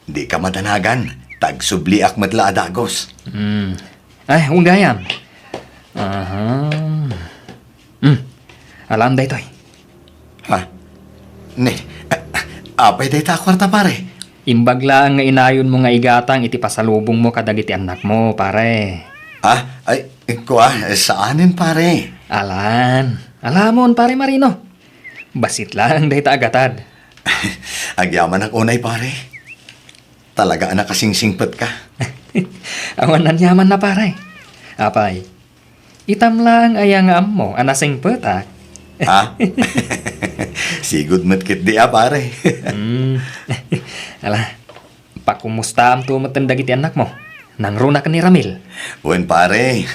dika madanagan, ta agsubliak met la a dagus. Hmm. Ay, wen gayam. Aha. Hmm. Alam daytoy. Ha? Ne, a-, apay dayta a kuarta, pare? Imbag laeng nga inayonmo nga igatang iti pasalubongmo kadagiti annakmo, pare. Ha? Ay, kua, saanen, pare. Alan. Alamon, pare Marino. Bassit laeng dayta a gatad. Agyamanak unay, pare. Talaga a nakasingsingpet ka. Awan aniamanna, pare. Apay, itam laeng aya nga ammo a nasingpetak? Ha? Sigud met ketdi a, pare. Hmm. Ala, pakumustaamto metten dagiti annakmo. Nangruna ken ni Ramil. Wen, pare,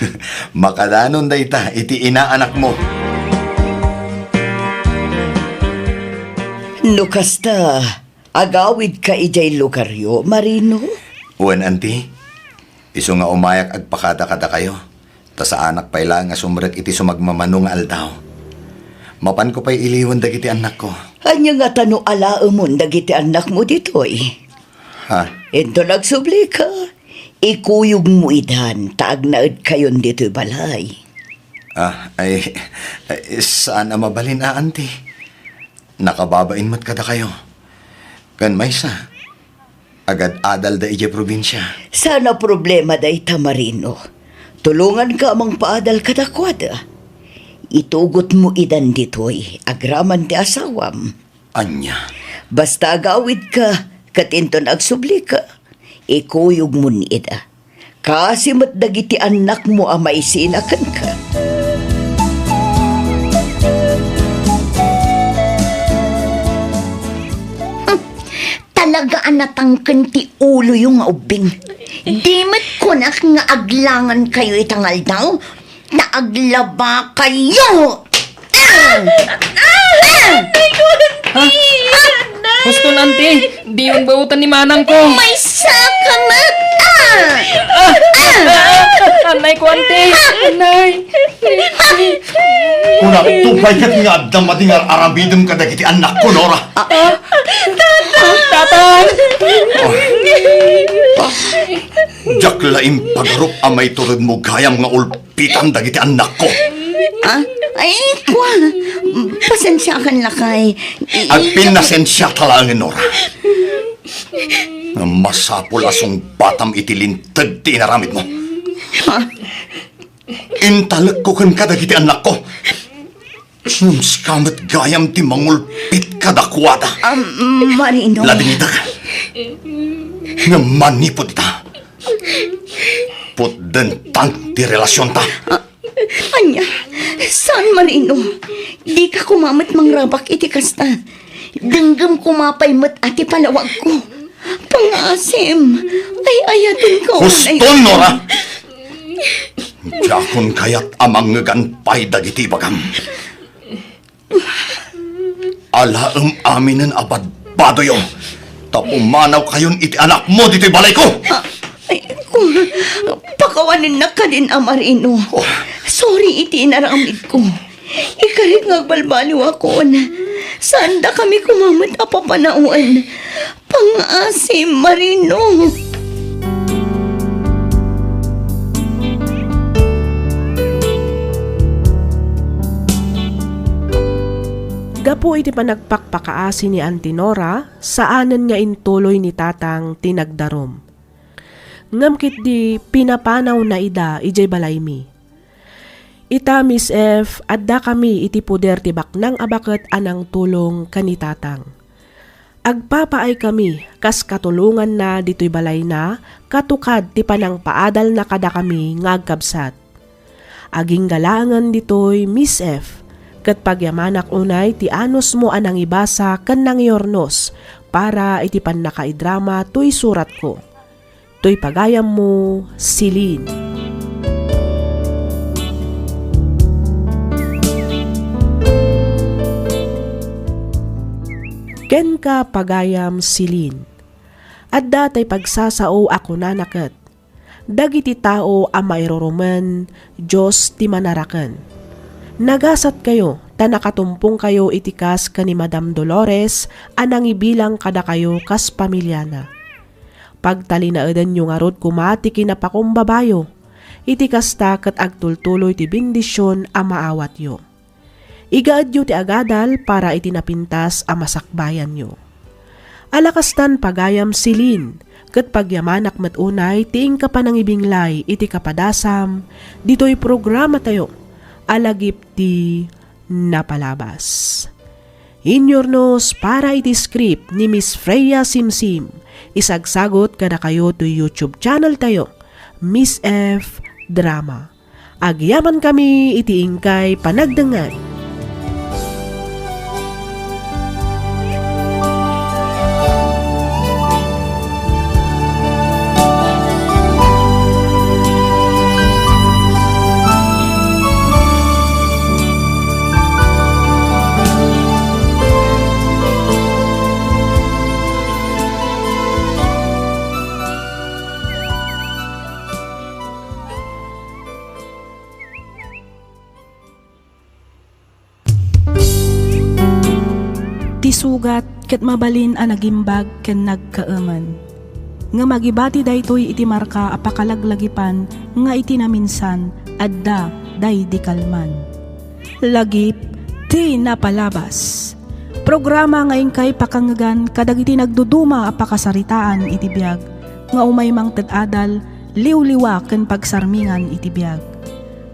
makadanon dayta iti inaanakmo. No kasta, agawidka idiay lugaryo, Marino? Wen, anti. Isu nga umayak agpakada kadakayo, ta saanak pay laeng a sumrek iti sumagmamano nga aldaw. Mapanko pay iliwen dagiti annakko. Ania ngata no alaemon dagiti annakmo ditoy? Ha? Inton agsublika, ikuyogmo idan ta agnaedkayon ditoy balay. Ah, ay, ay, saan a mabalin a, anti. Nakababain met kadakayo. Ken maysa, agad-adalda idiay probinsia. Saan a problema dayta, Marino. Tulonganka a mangpaadal kadakuada. Itugotmo idan ditoy agraman ti asawam. Ania? Basta agawidka, ket inton agsublika, ikuyogmon ida. Kaasi met dagiti annakmo a maisina kenka. Hmm, talaga a natangken ti uloyo nga ubbing. Di met kunak nga aglangankayo ita nga aldaw, ta aglabakayo! Ah! Ah! Anay ko, anti! Ha? Anay! Huston, anti! Diyon baotan ni manang ko! Maysa ka met! Ah! Ah! Ah! Anay ko, anti! Anay! Kunakto pay ket nga adda madi nga ar-aramidem kadagiti annakko, Nora. Ah, ah. Tatang! Oh. Diak la impagarup a maituredmo gayam nga ulpitan dagiti annakko. Ah? Ay, kua. Pasensiakan, lakay. I-, Agpinnasensiata laengen, Nora. Ngem masapul a sungbatam iti linteg ti inaramidmo. Ha? Intalekko kenka dagiti annakko. Ngem sika met gayam ti mangulpit kadakuada. Ah, Marino. Ladingitek. Ngem manipud ita, putdentan ti relasionta. Ah, ania? Saan, Marino? Dika koma met mangrabak iti kasta. Denggem koma pay met a ti palawagko. Pangngaasim, ay-ayatenko. Huston, Nora! Diakon kayat a mangngegan pay dagiti ibagam. Alaem aminen a badbadoyo, ta pumanawkayon iti anakmo ditoy balayko! Ah, ay, ku-, pakawanennak kadin a, Marino. Oh. Sorry iti inaramidko. Ikarik nga agbalbaliwakon. Saandakami koma met a papanawen. Pangngaasim, Marino. Gapu iti panagpakpakaasi ni Auntie Nora, saanen nga intuloy ni Tatang ti nagdarum. Ngem ketdi, pinapanawna ida idiay balaymi. Ita, Miss F, addakami iti poder ti baknang a baket a nangtulong ken ni Tatang. Agpapaaykami kas katulonganna ditoy balayna katukad ti panangpaadalna kadakami nga agkabsat. Agingga laengen ditoy, Miss F, ket pagyamanak unay ti anusmo a nangibasa ken nangiurnos para iti pannakaidrama toy suratko. Toy pagayammo, Celine. Kenka, pagayam Celine. Adda tay pagsasao a kunana ket, dagiti tao a mairurumen, Dios ti manaraken. Nagasatkayo ta nakatumpongkayo iti kas ken ni Madam Dolores a nangibilang kadakayo kas pamiliana. Pagtalinaedanyo ngarud koma ti kinapakumbabayo. Iti kasta ket agtultuloy ti bendision a maawatyo. Igaedyo ti agadal para iti napintas a masakbayanyo. Alakastan pagayam Celine, ket pagyamanak met unay ti inka panangibinglay iti kapadasam ditoy programatayo a lagip ti napalabas. Inyurnos para iti script ni Miss Freya Simsim, isagsagot kadakayo toy YouTube channel tayo, Miss F Drama. Agyamankami iti inkay panagdengngeg. Ti sugat ket mabalin a nagimbag ken nagkaemen. Ngem agibati daytoy iti marka a pakalaglagipan nga iti naminsan adda daydi kalman. Lagip ti napalabas. Programa nga inkay pakangngegan kadagiti nagduduma a pakasaritaan iti biag nga umay mangted adal, liwliwa ken pagsarmingan iti biag.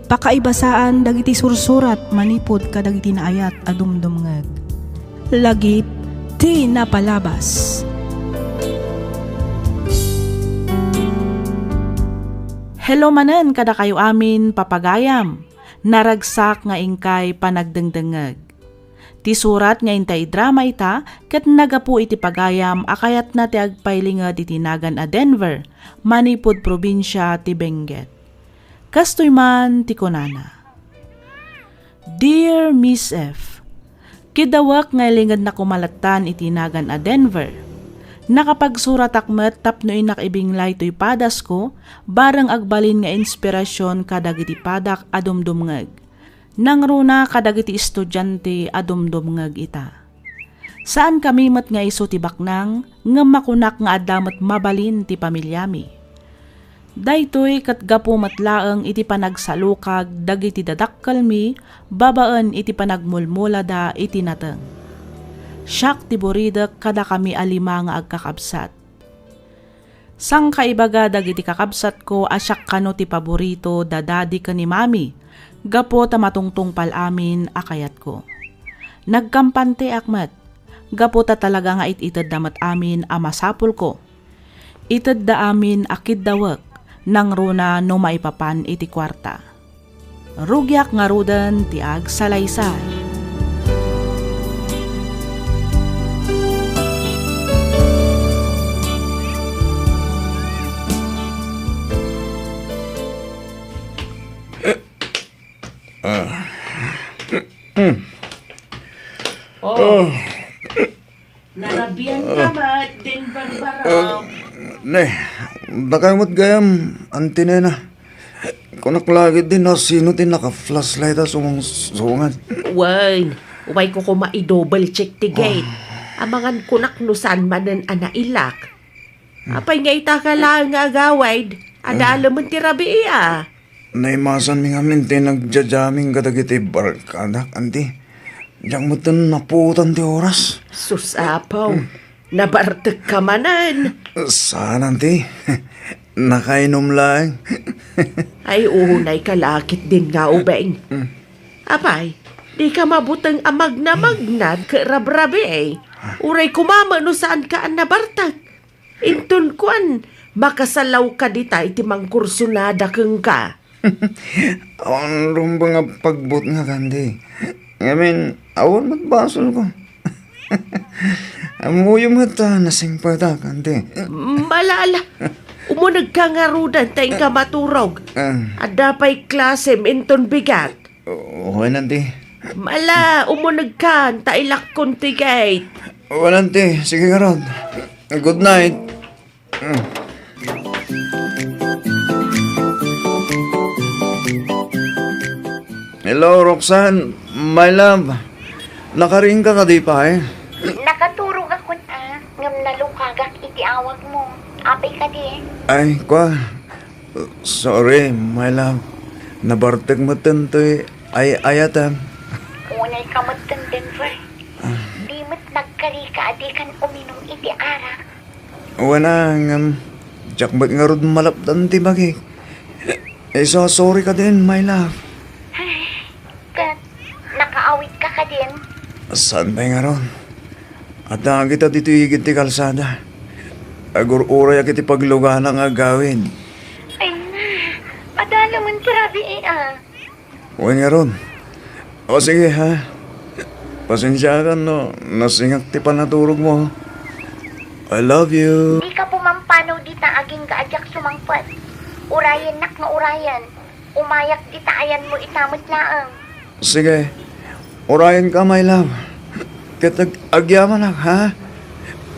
Pakaibasaan dagiti sursurat manipud kadagiti naayat a dumdumngeg. Lagip ti napalabas. Hello manen kadakayo amin, papagayam. Naragsak nga inkay panagdengdengngeg. Ti surat nga intay idrama ita ket nagapu iti pagayam a kayatna ti agpailinged iti nagan a Denver, manipud probinsia ti Benguet. Kastoy man ti kunana, Dear Miss F, kiddawek nga ilingedna koma lattan iti nagan a Denver. Nakapagsuratak met tapno innak ibinglay toy padasko, bareng agbalin nga inspirasyon kadagiti padak a dumdumngeg. Nangruna kadagiti estudiante a dumdumngeg ita. Saankami met nga isu ti baknang, ngem makunak nga adda met mabalin ti pamiliami. Daytoy ket gapu met laeng iti panagsalukag dagiti dadakkelmi babaen iti panagmulmulada iti nateng. Siak ti buridek kadakami a lima nga agkakabsat. Sangkaibaga dagiti kakabsatko a siak kano ti paborito da Daddy ken ni Mami gapu ta matungtungpal amin a kayatko. Nagkampanteak met gapu ta talaga nga it-itedda met amin a masapulko. Itedda amin a kiddawek nangruna no maipapan iti kuarta. Rugiak ngaruden ti agsalaysay. Oh. Narabian ka met, din Barbara. Ah, ne, dakayo met gayam, Auntie Nena. Kunak lagi din no sino ti naka-flashlight a sumungsungad. Wen, umayko koma i-double check ti gate. Ah. Amangan kunak no saan manen a nailak. Hmm. Apay nga ita ka laeng nga agawid, adda Hmm. alamen ti rabii a. Naimasanmi ngamin ti nagja-jamming kadagiti barkadak, Auntie. Diak metten napuotan ti oras. Sus, Apo. Hmm. Nabartek ka manen. Saan, Auntie. Nakainom laeng. Ay, unay ka lakit din nga ubing. Hmm. Apay, di ka mabuteng a magnamagnad ket rabrabii. Uray koma met no saan ka a nabartek. Inton kuan, makasalaw ka dita iti mangkursunada kenka. Awan rumbeng a pagbutngak, Auntie. Ngamin, awan met basolko. Ammoyo met a nasingpetak, Auntie. Mala, ala. Umunegka ngaruden ta inka maturog. Ah. Adda pay klasem inton bigat. Wen, Auntie. Mala, umunegkan ta ilakkon ti gate. Wen, Auntie. Sige ngarud. Good night. Hello, Roxanne, my love. Nakariing ka kadi pay? Nakaturogakon a, ngem nalukagak iti awagmo. Apay kadi? Ay, kwa. Sorry, my love. Nabartek metten toy ay-ayatem. Unay ka metten, Denver. Ah. Di met nagkarika a dikan uminum iti arak. Wen a, ngem diak met ngarud malapdan ti bagik. Isu a sorry kadin, my love. Ket nakaawidka kadin? Saan pay ngarud? Adda kita ditoy igid ti kalsada. Agur-urayak iti paglugana nga agawid. Ay na, adda laeng ti rabii a. Wen ngarud. O sige, ha? Pasensiakan no nasingak ti panaturogmo. I love you. Dika pumampanaw dita agingga a diak sumangpet. Urayennak nga urayen. Umayak dita ayanmo ita met laeng. Sige. Urayenka, my love. Ket ag-, agyamanak, ha?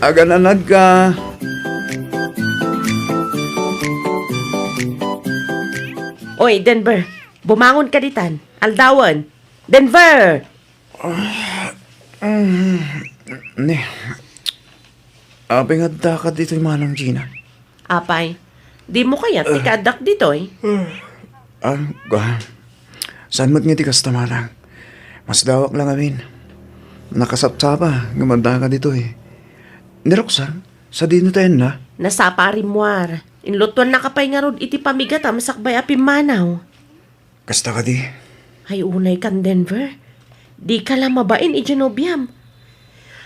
Agananadka. Oy, Denver, bumangon ka ditan. Aldawen. Denver! Ah, mm, ni, apay nga adda ka ditoy, Manang Gina? Apay, dimo kayat ti kaaddak ditoy? Ah, ga. Saan met nga ti kasta, Manang? Masdawak la ngamin. Nakasapsapa nga adda ka ditoy. Ni Roxanne, sadino ti ayanna? Nasapa a rimmuar. Inlutuannaka pay ngarud iti pamigatam sakbay a pimmanaw. Kasta kadi? Ay, unay kan, Denver. Dika la mabain idiay nobiam.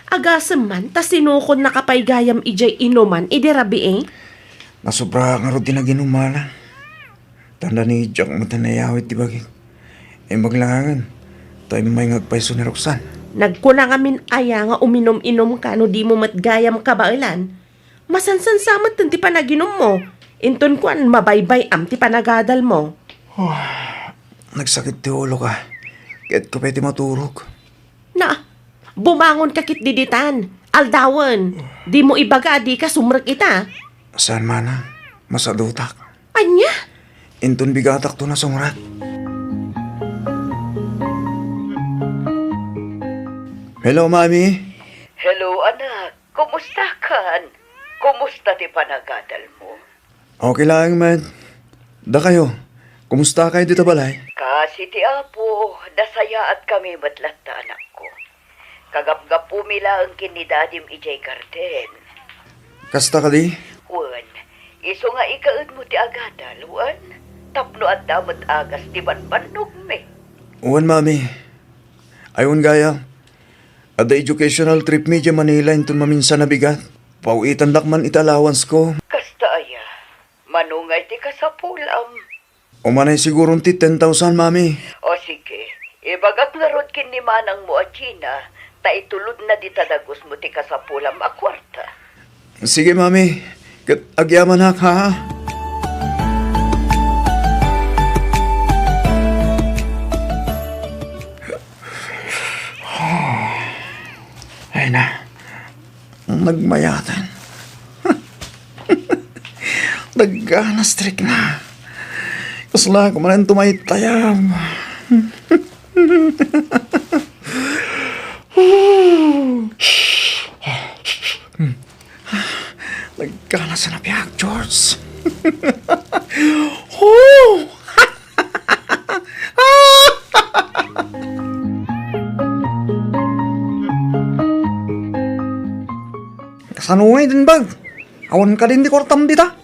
Agasem man ta sinukonnaka pay gayam idiay inuman idi rabii. Nasobra ngarud ti naginum, Manang. Tanda ni diak met nayawid ti bagik. Imbag la ngarud, ta immay nga agpayso ni Roxanne. Nagkuna ngamin aya nga uminum-inumka no dimo met gayam kabaelan? Masansansa met ti panaginummo. Inton kuan, mabaybay-am ti panagadalmo. Nagsakit ti uloka. Kayatko pay ti maturog. Na, bumangonka ketdi ditan. Aldawen. Dimo ibaga a dika sumrek ita. Saan, Manang? Masadutak. Ania? Inton bigatakto a sumrek. Hello, Mami. Hello, anak. Kumustakan? Kumusta ti panagadalmo? Okay laeng met. Dakayo, kumustakayo dita balay? Kaasi ti Apo, nasayaatkami met latta, anakko. Kagapgapumi laeng ken ni Dadim idiay garden. Kasta kadi? Wen, isu nga ikaedmo ti agadal, wen, tapno adda met agas ti bambannogmi. Wen, Mami. Ay, wen gayam. Adda educational trip mi idiay Manila inton maminsan a bigat. Paw-itandak man iti allowance ko. Kasta aya? Mano ngay ti kasapulam? Umanay siguron ti ten thousand, Mami. O sige, ibagak ngarud ken ni manangmo a Gina, ta itulodna dita dagusmo ti kasapulam a kuarta. Sige, Mami. Ket agyamanak, ha? Ay na, nagmayaten. Nagganas ti rikna. Kasla ko manen tumaytayab. Nagkanasan a biag, George. Oh! Kasano ngay din bag? Awan kadin ti kuartam dita?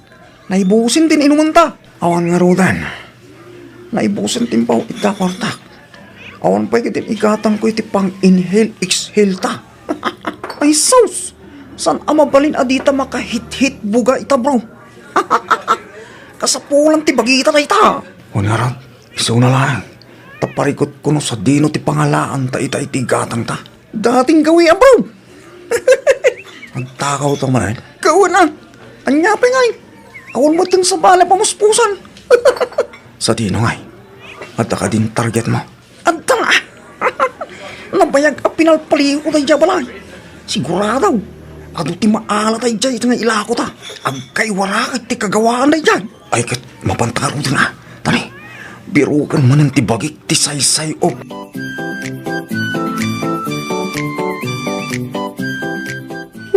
Naibusin ti inumenta. Awan ngaruden. Naibusin ti impaw ita kuartak. Awan pay kadin igatangko iti pang-inhale, exhale ta. Ay, sus! Saan a mabalin a dita makahit-hit buga ita, bro? Kasapulan ti bagita dayta. Wen ngarud, isuna laeng. Ta parikutko no sadino ti pangalaanta ita iti gatangta. Dating gawi a, bro. Agtakawta manen. Kawan a. Ania pay ngay? Awan met ti sabali a pamuspusan. Sadino ngay? Adda kadin targetmo? Adda! Nabayag a pinalpalio daydiay balay. Sigurado. Adu ti maala daydiay nga ilako ta. Agkaiwara ket ti kagawaan daydiay. Ay, ket mapanta ngaruden a. Tani, biroken manen ti bagik ti saysay-ok.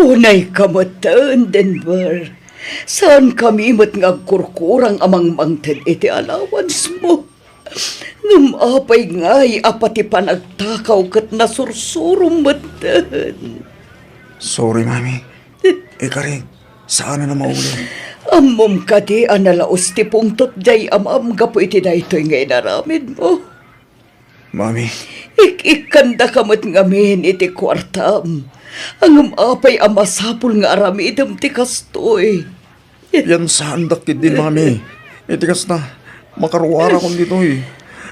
Unay ka metten, Denver. Saan kami met nga agkurkurang a mangmangted iti allowance mo. Ngem apay ngay a pati panagtakaw ket nasursurom metten? Sorry, Mami. Ikarik, saan a mauli. Ammom kadi a nalaus ti pungtot diay amam gapu iti daytoy nga inaramidmo? Mami. Ik-ikkandaka met ngamin iti kuartam. Ngem apay a masapul nga aramidem ti kastoy? Piansaandak ketdi, Mami. Iti kasta, makaruarakon ditoy.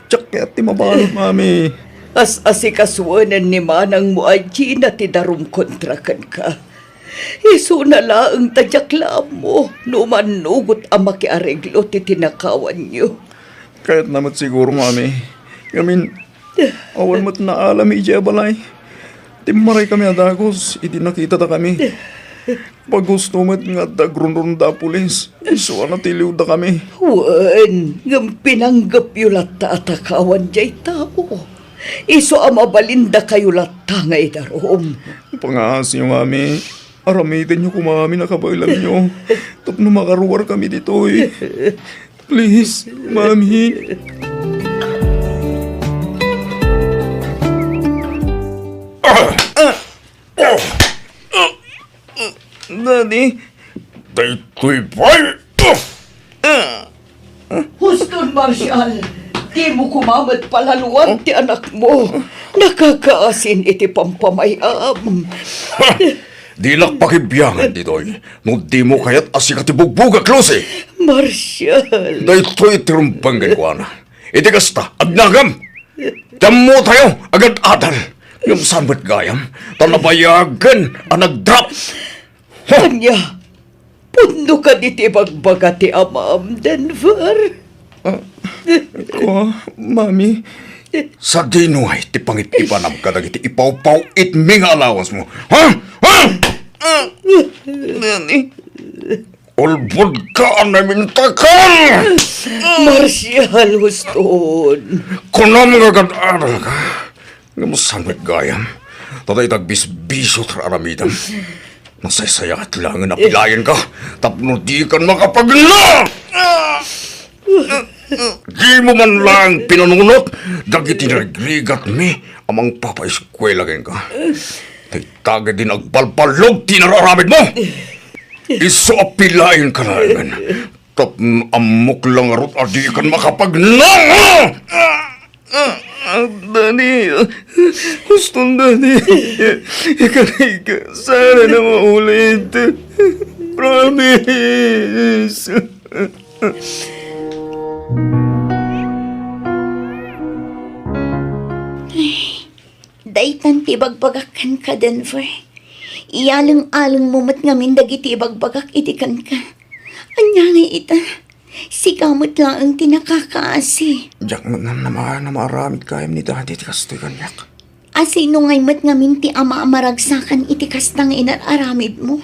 Diak kayat ti mabalud, Mami. As-asikasuenen ni manangmo a Gina ti darum kontra kenka. Isuna laeng ta diak la ammo no mannugot a makiareglo ti tinakawanyo. Kayatna met siguro, Mami. Ngamin, awan met naalam idiay a balay. Timmaray kami a dagus idi nakitada kami. Pagusto met nga adda agrunrunda a pulis. Isu a natiliwda kami. Wen, ngem pinanggepyo latta a takawan diay tao. Isu a mabalindakayo latta nga idarum. Pangaasiyo, Mami. Aramidenyo koma amin a kabaelanyo tapno makaruar kami ditoy. Please, Mami. Daddy. Daytoy pay. Huston, Marshall! Dimo koma met palaluan ti anakmo. Nakakaasin iti pampamay-am. Dilak pakibiangan ditoy no dimo kayat a sika ti bugbugak, Lucy. Marshall! Daytoy ti rumbeng kenkuana. Iti kasta, agnagam! Tammo tayo, agad-adal! Ngem saan met gayam, ta nabayagen a nagdrop. Ania? Pudno kadi ti ibagbaga ti amam, Denver? Ah, kua, Mami. Sadino ngay ti pangit-ipanam kadagiti ipawpaw-itmi nga allowance mo? Ha? Ha? Mami. Ulbod ka a namintakal! Marshall, Huston. Kunam nga agad-adal ka. Ngem saan met gayam? Ta dayta agbisbisyo ti aramidem. Nasaysayaat laengen a pilayen ka tapno dikan makapagna! Dimo man laeng pinanunot dagiti narigrigatmi a mangpapaeskuela kenka. Dayta ketdi agbalballog ti inararamidmo. Isu a pilayen ka laengen tapno ammok la ngarud a dikan makapagna! Ah, ah, Dani, Huston, Dani. Ikarik, saan a maulit. Promise. Daytan ti ibagbagak kenka, Denver. Iyaleng-alengmo met ngamin dagiti ibagbagak idi kenka. Ania ngay ita? Sika met laeng ti nakakaasi. Diak met ngem namaaram a maaramid gayam ni Daddy ti kastoy kaniak. A sino ngay met ngamin ti ama a maragsakan iti kasta nga inar-aramidmo?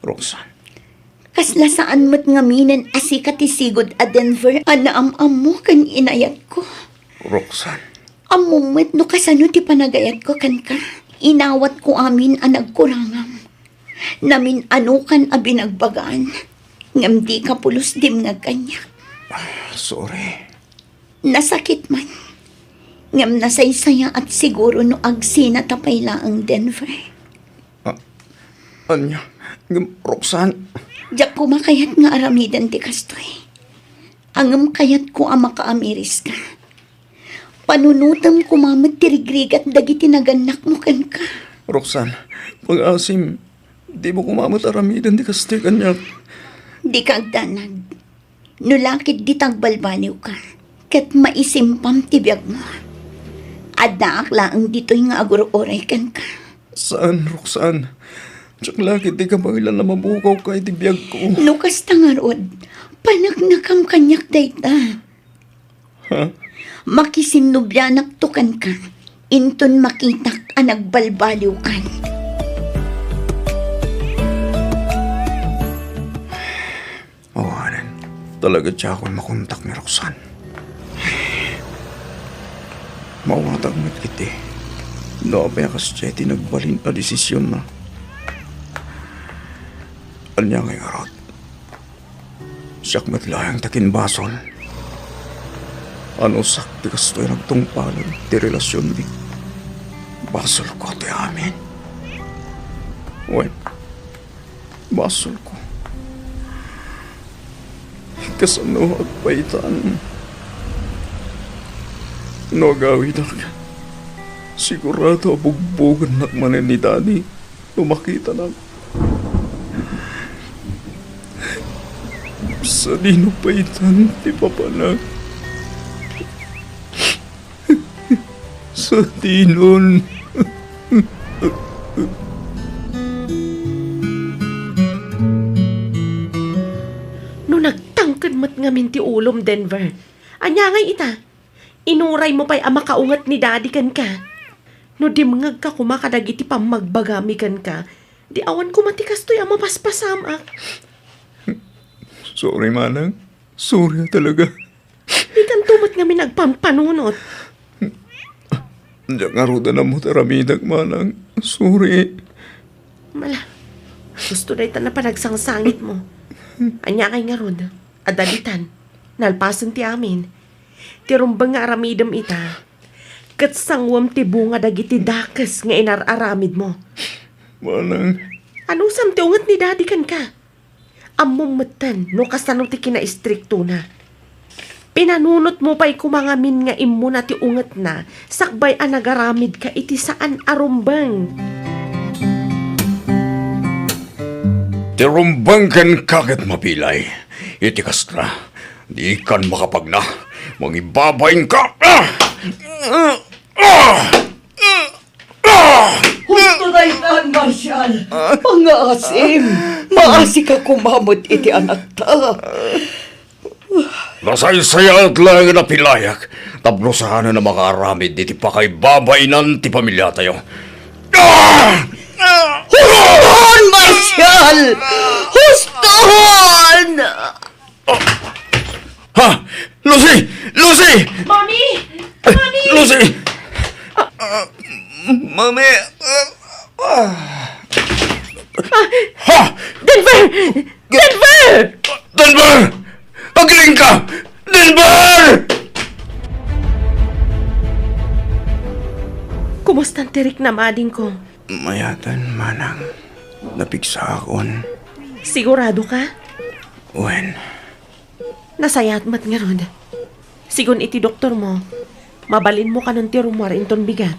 Roxanne. Kasla saan met ngaminen a sika ti sigud a Denver a naam-ammo ken inayatko. Roxanne. Ammom met no kasano ti panagayatko kenka. Inawatko amin a nagkurangam. Namin-anokan a binagbagaan, ngem dika pulos dimngeg kaniak. Ah, sorry. Nasakit man. Ngem nasaysayaat siguro no agsinata pay laeng, Denver. Ah, ania? Ngem, Roxanne. Diak koma kayat nga aramiden ti kastoy. Ngem kayatko a makaamiriska. Panunotem koma met ti rigrigat dagiti nagannakmo kenka. Roxanne, pangaasim, dimo koma met aramiden ti kastoy kaniak. Dika agdanag. No la ketdi ta agbalbaliwka, ket maisimpam ti biagmo. Addaak laeng ditoy nga agur-uray kenka. Saan, Roxanne. Diak la ketdi kabaelan a mabukawka iti biagko. No kasta ngarud, paneknekam kaniak dayta. Ha? Makisinnobianakto kenka, inton makitak a nagbalbaliwkan. Talaga diakon makontak ni Roxanne. Mawatag met iti no apay a kasdiay ti nagbalin a desisionna. Ania ngay ngarud? Siak met laeng ti akinbasol. Anusak ti kastoy nagtungpalan ti relasionmi. Basolko ti amin. Wen, basolko. Kasano agpaytan? No agawidak, sigurado a bugbogennak manen ni Daddy no makitanak. Sadino paytan ti papanak? Sadinon. No nagtangked met ngamin ti ulom, Denver, ania ngay ita? Inuraymo pay a makaunget ni Daddy kenka. No dimngegka koma kadagiti pammagbagami kenka, di awan koma ti kastoy a mapaspasamak. Sorry, Manang. Sorry talaga. Dikanto met ngamin agpampanunot. Diak ngarud a nammo ti aramidek, Manang. Sorry. Mala, gusto dayta a panagsangsangitmo. Ania ngay ngarud? Adda ditan, nalpasen ti amin. Ti rumbeng nga aramidem ita, ket sanguem ti bunga dagiti dakes nga inar-aramidmo. Manang. Anusam ti unget ni Daddy kenka? Ammom metten no kasano ti kinaistriktona. Pinanunotmo pay koma ngamin nga immuna ti ungetna sakbay a nagaramidka iti saan a rumbeng. Ti rumbeng kenka ket mabilay. Iti kasta, dikan makapagna. Mangibabainka. Ah! Ah! Ah! Ah! Husto daytan, Marshall. Pangngaasim. Maasika koma met iti anakta. Nasaysayaat laengen a pilayak tapno saanen a makaaramid iti pakaibabainan ti pamiliatayo. Ah! Huston, Marshall! Huston! Ha? Lucy! Lucy! Mommy! Mommy! Lucy! Ah, Mami! Ah, ah. Ah! Ha? Denver! Denver! Denver! Agiling ka! Denver! Kumustan ti riknam, adingko? Mayatan, manang. Napigsaakon. Sigurado ka? Wen. Nasayaat met ngarud. Sigun iti doktormo, mabalinmo kanon ti rummuar inton bigat.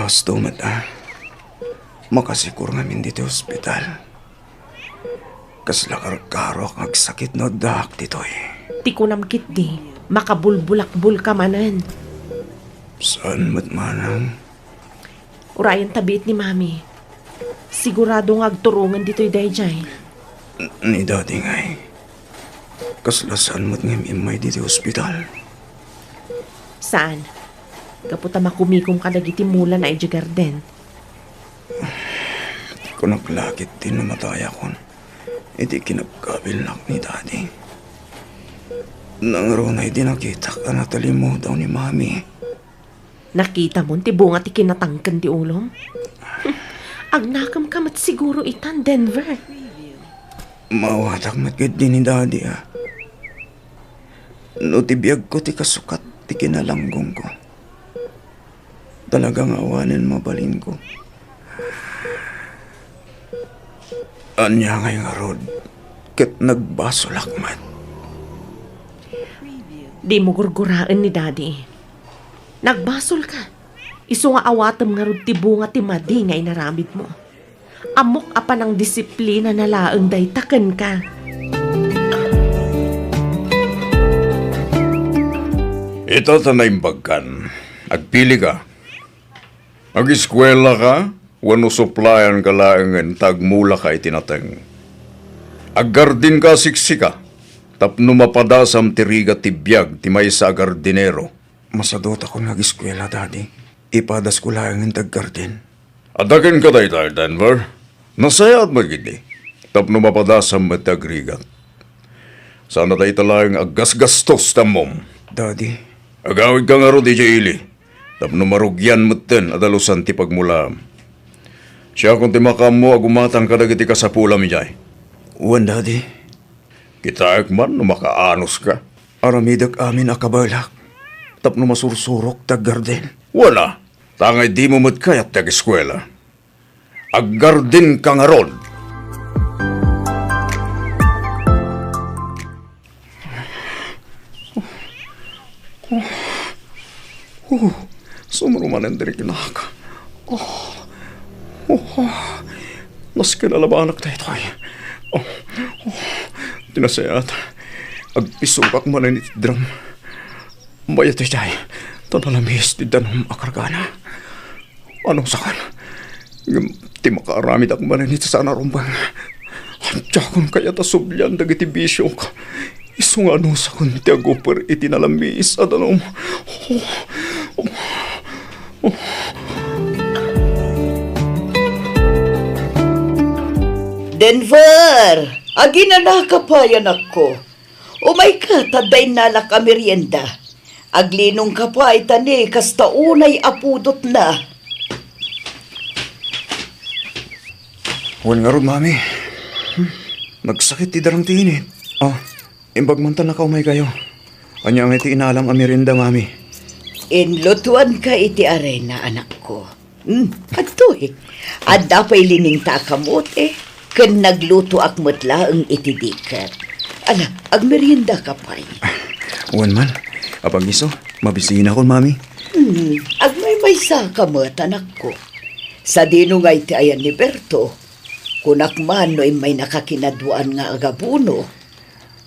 Husto met a. Makasikur ngamin ditoy ospital. Kasla karkaroak nga agsakit no addaak ditoy. Ti kunam ketdi, makabulbulakbulka manen. Saan met manang? Urayen ta biit ni Mami. Sigurado nga agturongen ditoy daydiay. Ni Daddy ngay. Kasla saan met nga immay ditoy ospital? Saan? Gapu ta makumikom kadagiti mulana idiay garden. Ti kunak la ketdi no matayakon iti kinabkabilnak ni Daddy. Nangruna idi nakitak a natalimudaw ni Mami. Nakitamon ti bunga ti kinatangken ti ulom? Agnakemka met siguro itan, Denver. Maawatak met ketdi ni Daddy a no ti biagko ti kasukat ti kinalanggongko. Talaga nga awanen mabalinko. Ania ngay ngarud ket nagbasolak met. Dimo gurguraen ni Daddy. Nagbasolka. Isu nga awatem ngarud ti bunga ti madi nga inaramidmo. Ammok a panangdisiplinana laeng dayta kenka. Ita ta naimbagkan. Agpilika. Ageskuelaka wenno suplayanka laengen ta agmulaka iti nateng. Aggardinka a siksika tapno mapadasam ti rigat ti biag ti maysa a gardinero. Masadutakon nga ageskuela, Daddy. Ipadasko laengen ti aggarden. Adda kenka dayta, Denver? Nasayaat met ketdi. Tapno mapadasam met ti agrigat. Saan a dayta laeng a gasgastos ti ammom. Daddy. Agawidka ngarud idiay ili tapno marugian metten a dalusan ti pagmulaam. Siakon ti makaammo a gumatang kadagiti kasapulam idiay. Wen, Daddy. Kitaek man no makaanoska. Aramidek amin a kabaelak tapno masursurok ti aggarden. Wen a, ta ngay dimo met kayat ti ageskuela. Aggardenka ngarud. Oh, sumro manen diri kinak. Oh, oh, oh. Nasken a labanak daytoy. Oh, oh. Ti nasayaat, agpisugak manen iti drum. Mayat idiay, ta nalamis ti danum a kargana. Anusakon? Ngem ti makaaramidak manen iti saan a rumbeng. Diakon kayat a sublian dagiti bisiok. Isu nga anusakon ti aguper iti nalamis a danum. Denver! Aginanaka pay, anakko. Umayka, ta adda innalak a merienda. Aglinongka pay, ta ni kasta unay a pudotna. Wen ngarud, Mami. Hmm. Nagsakit ti darang ti init. Ah, imbag man ta nakaumaykayo. Ania ngay ti inalam a merienda, Mami? Inlutuanka iti arena, anakko. Hmm, adtoy. Adda pay liningta a kamote, ken naglutoak met laeng iti diket. Ala, agmeriendaka pay. Wen man, apag-isu, mabisinakon, Mami. Hmm, agmaymaysaka met, anakko. Sadino ngay ti ayan ni Berto? Kunak man no immaynaka kinaduaan nga agabuno.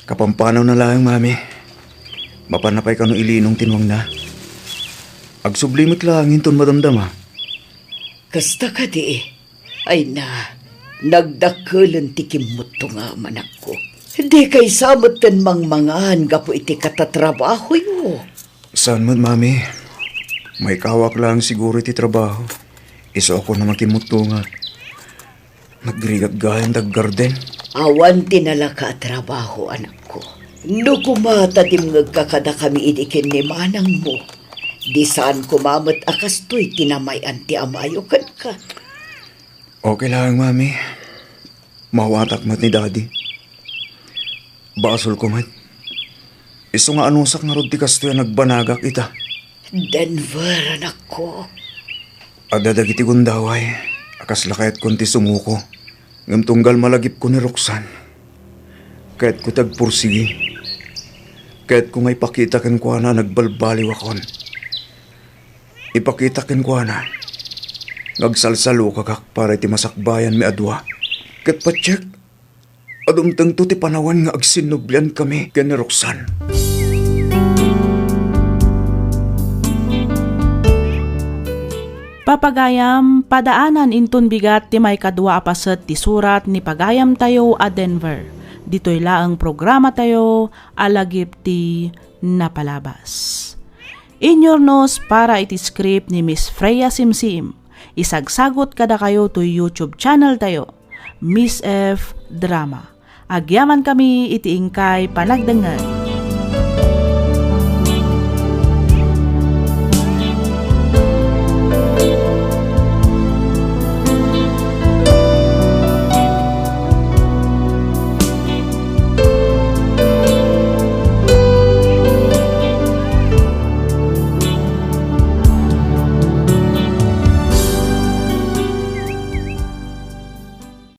Kapampanaw na laeng, Mami. Mapanna pay kano ilinong ti nuangna. Agsubli met laeng inton madamdama. Kasta kadi? Ay na, nagdakkelen ti kimmuttongam, anakko. Dika maysa metten mangmangan gapu iti katatrabahoyo. Saan met, Mami. Maikawak laeng siguro iti trabaho. Isuakon a makimmuttongak. Nagrigak gayam ti aggarden. Awan ti nalaka a trabaho, anakko. No koma ta dimngegka kadakami idi ken ni manangmo, di saan koma met a kastoy ti namay-an ti amayo kenka. Okay laeng, Mami. Maawatak met ni Daddy. Basolko met. Isu nga anusak ngarud ti kastoy a nagbanagak ita. Denver, anakko. Adda dagiti gundaway a kasla kayatkon ti sumuko, ngem tunggal malagipko ni Roxanne, kayatko ti agpursigi. Kayatko nga ipakita kenkuana a nagbalbaliwakon. Ipakita kenkuana nga agsalsalukagak para iti masakbayanmi a dua. Ket patiek, dumtengto ti panawen nga agsinnubliankami ken ni Roxanne. Papagayam, padaanan inton bigat ti maikadua a paset ti surat ni pagayamtayo a Denver. Ditoy laeng programatayo a Lagip ti Napalabas. Inyurnos para iti script ni Miss Freya Simsim. Isagsagut kadakayo toy YouTube channel tayo, Miss F Drama. Agyamankami iti inkay panagdengngeg.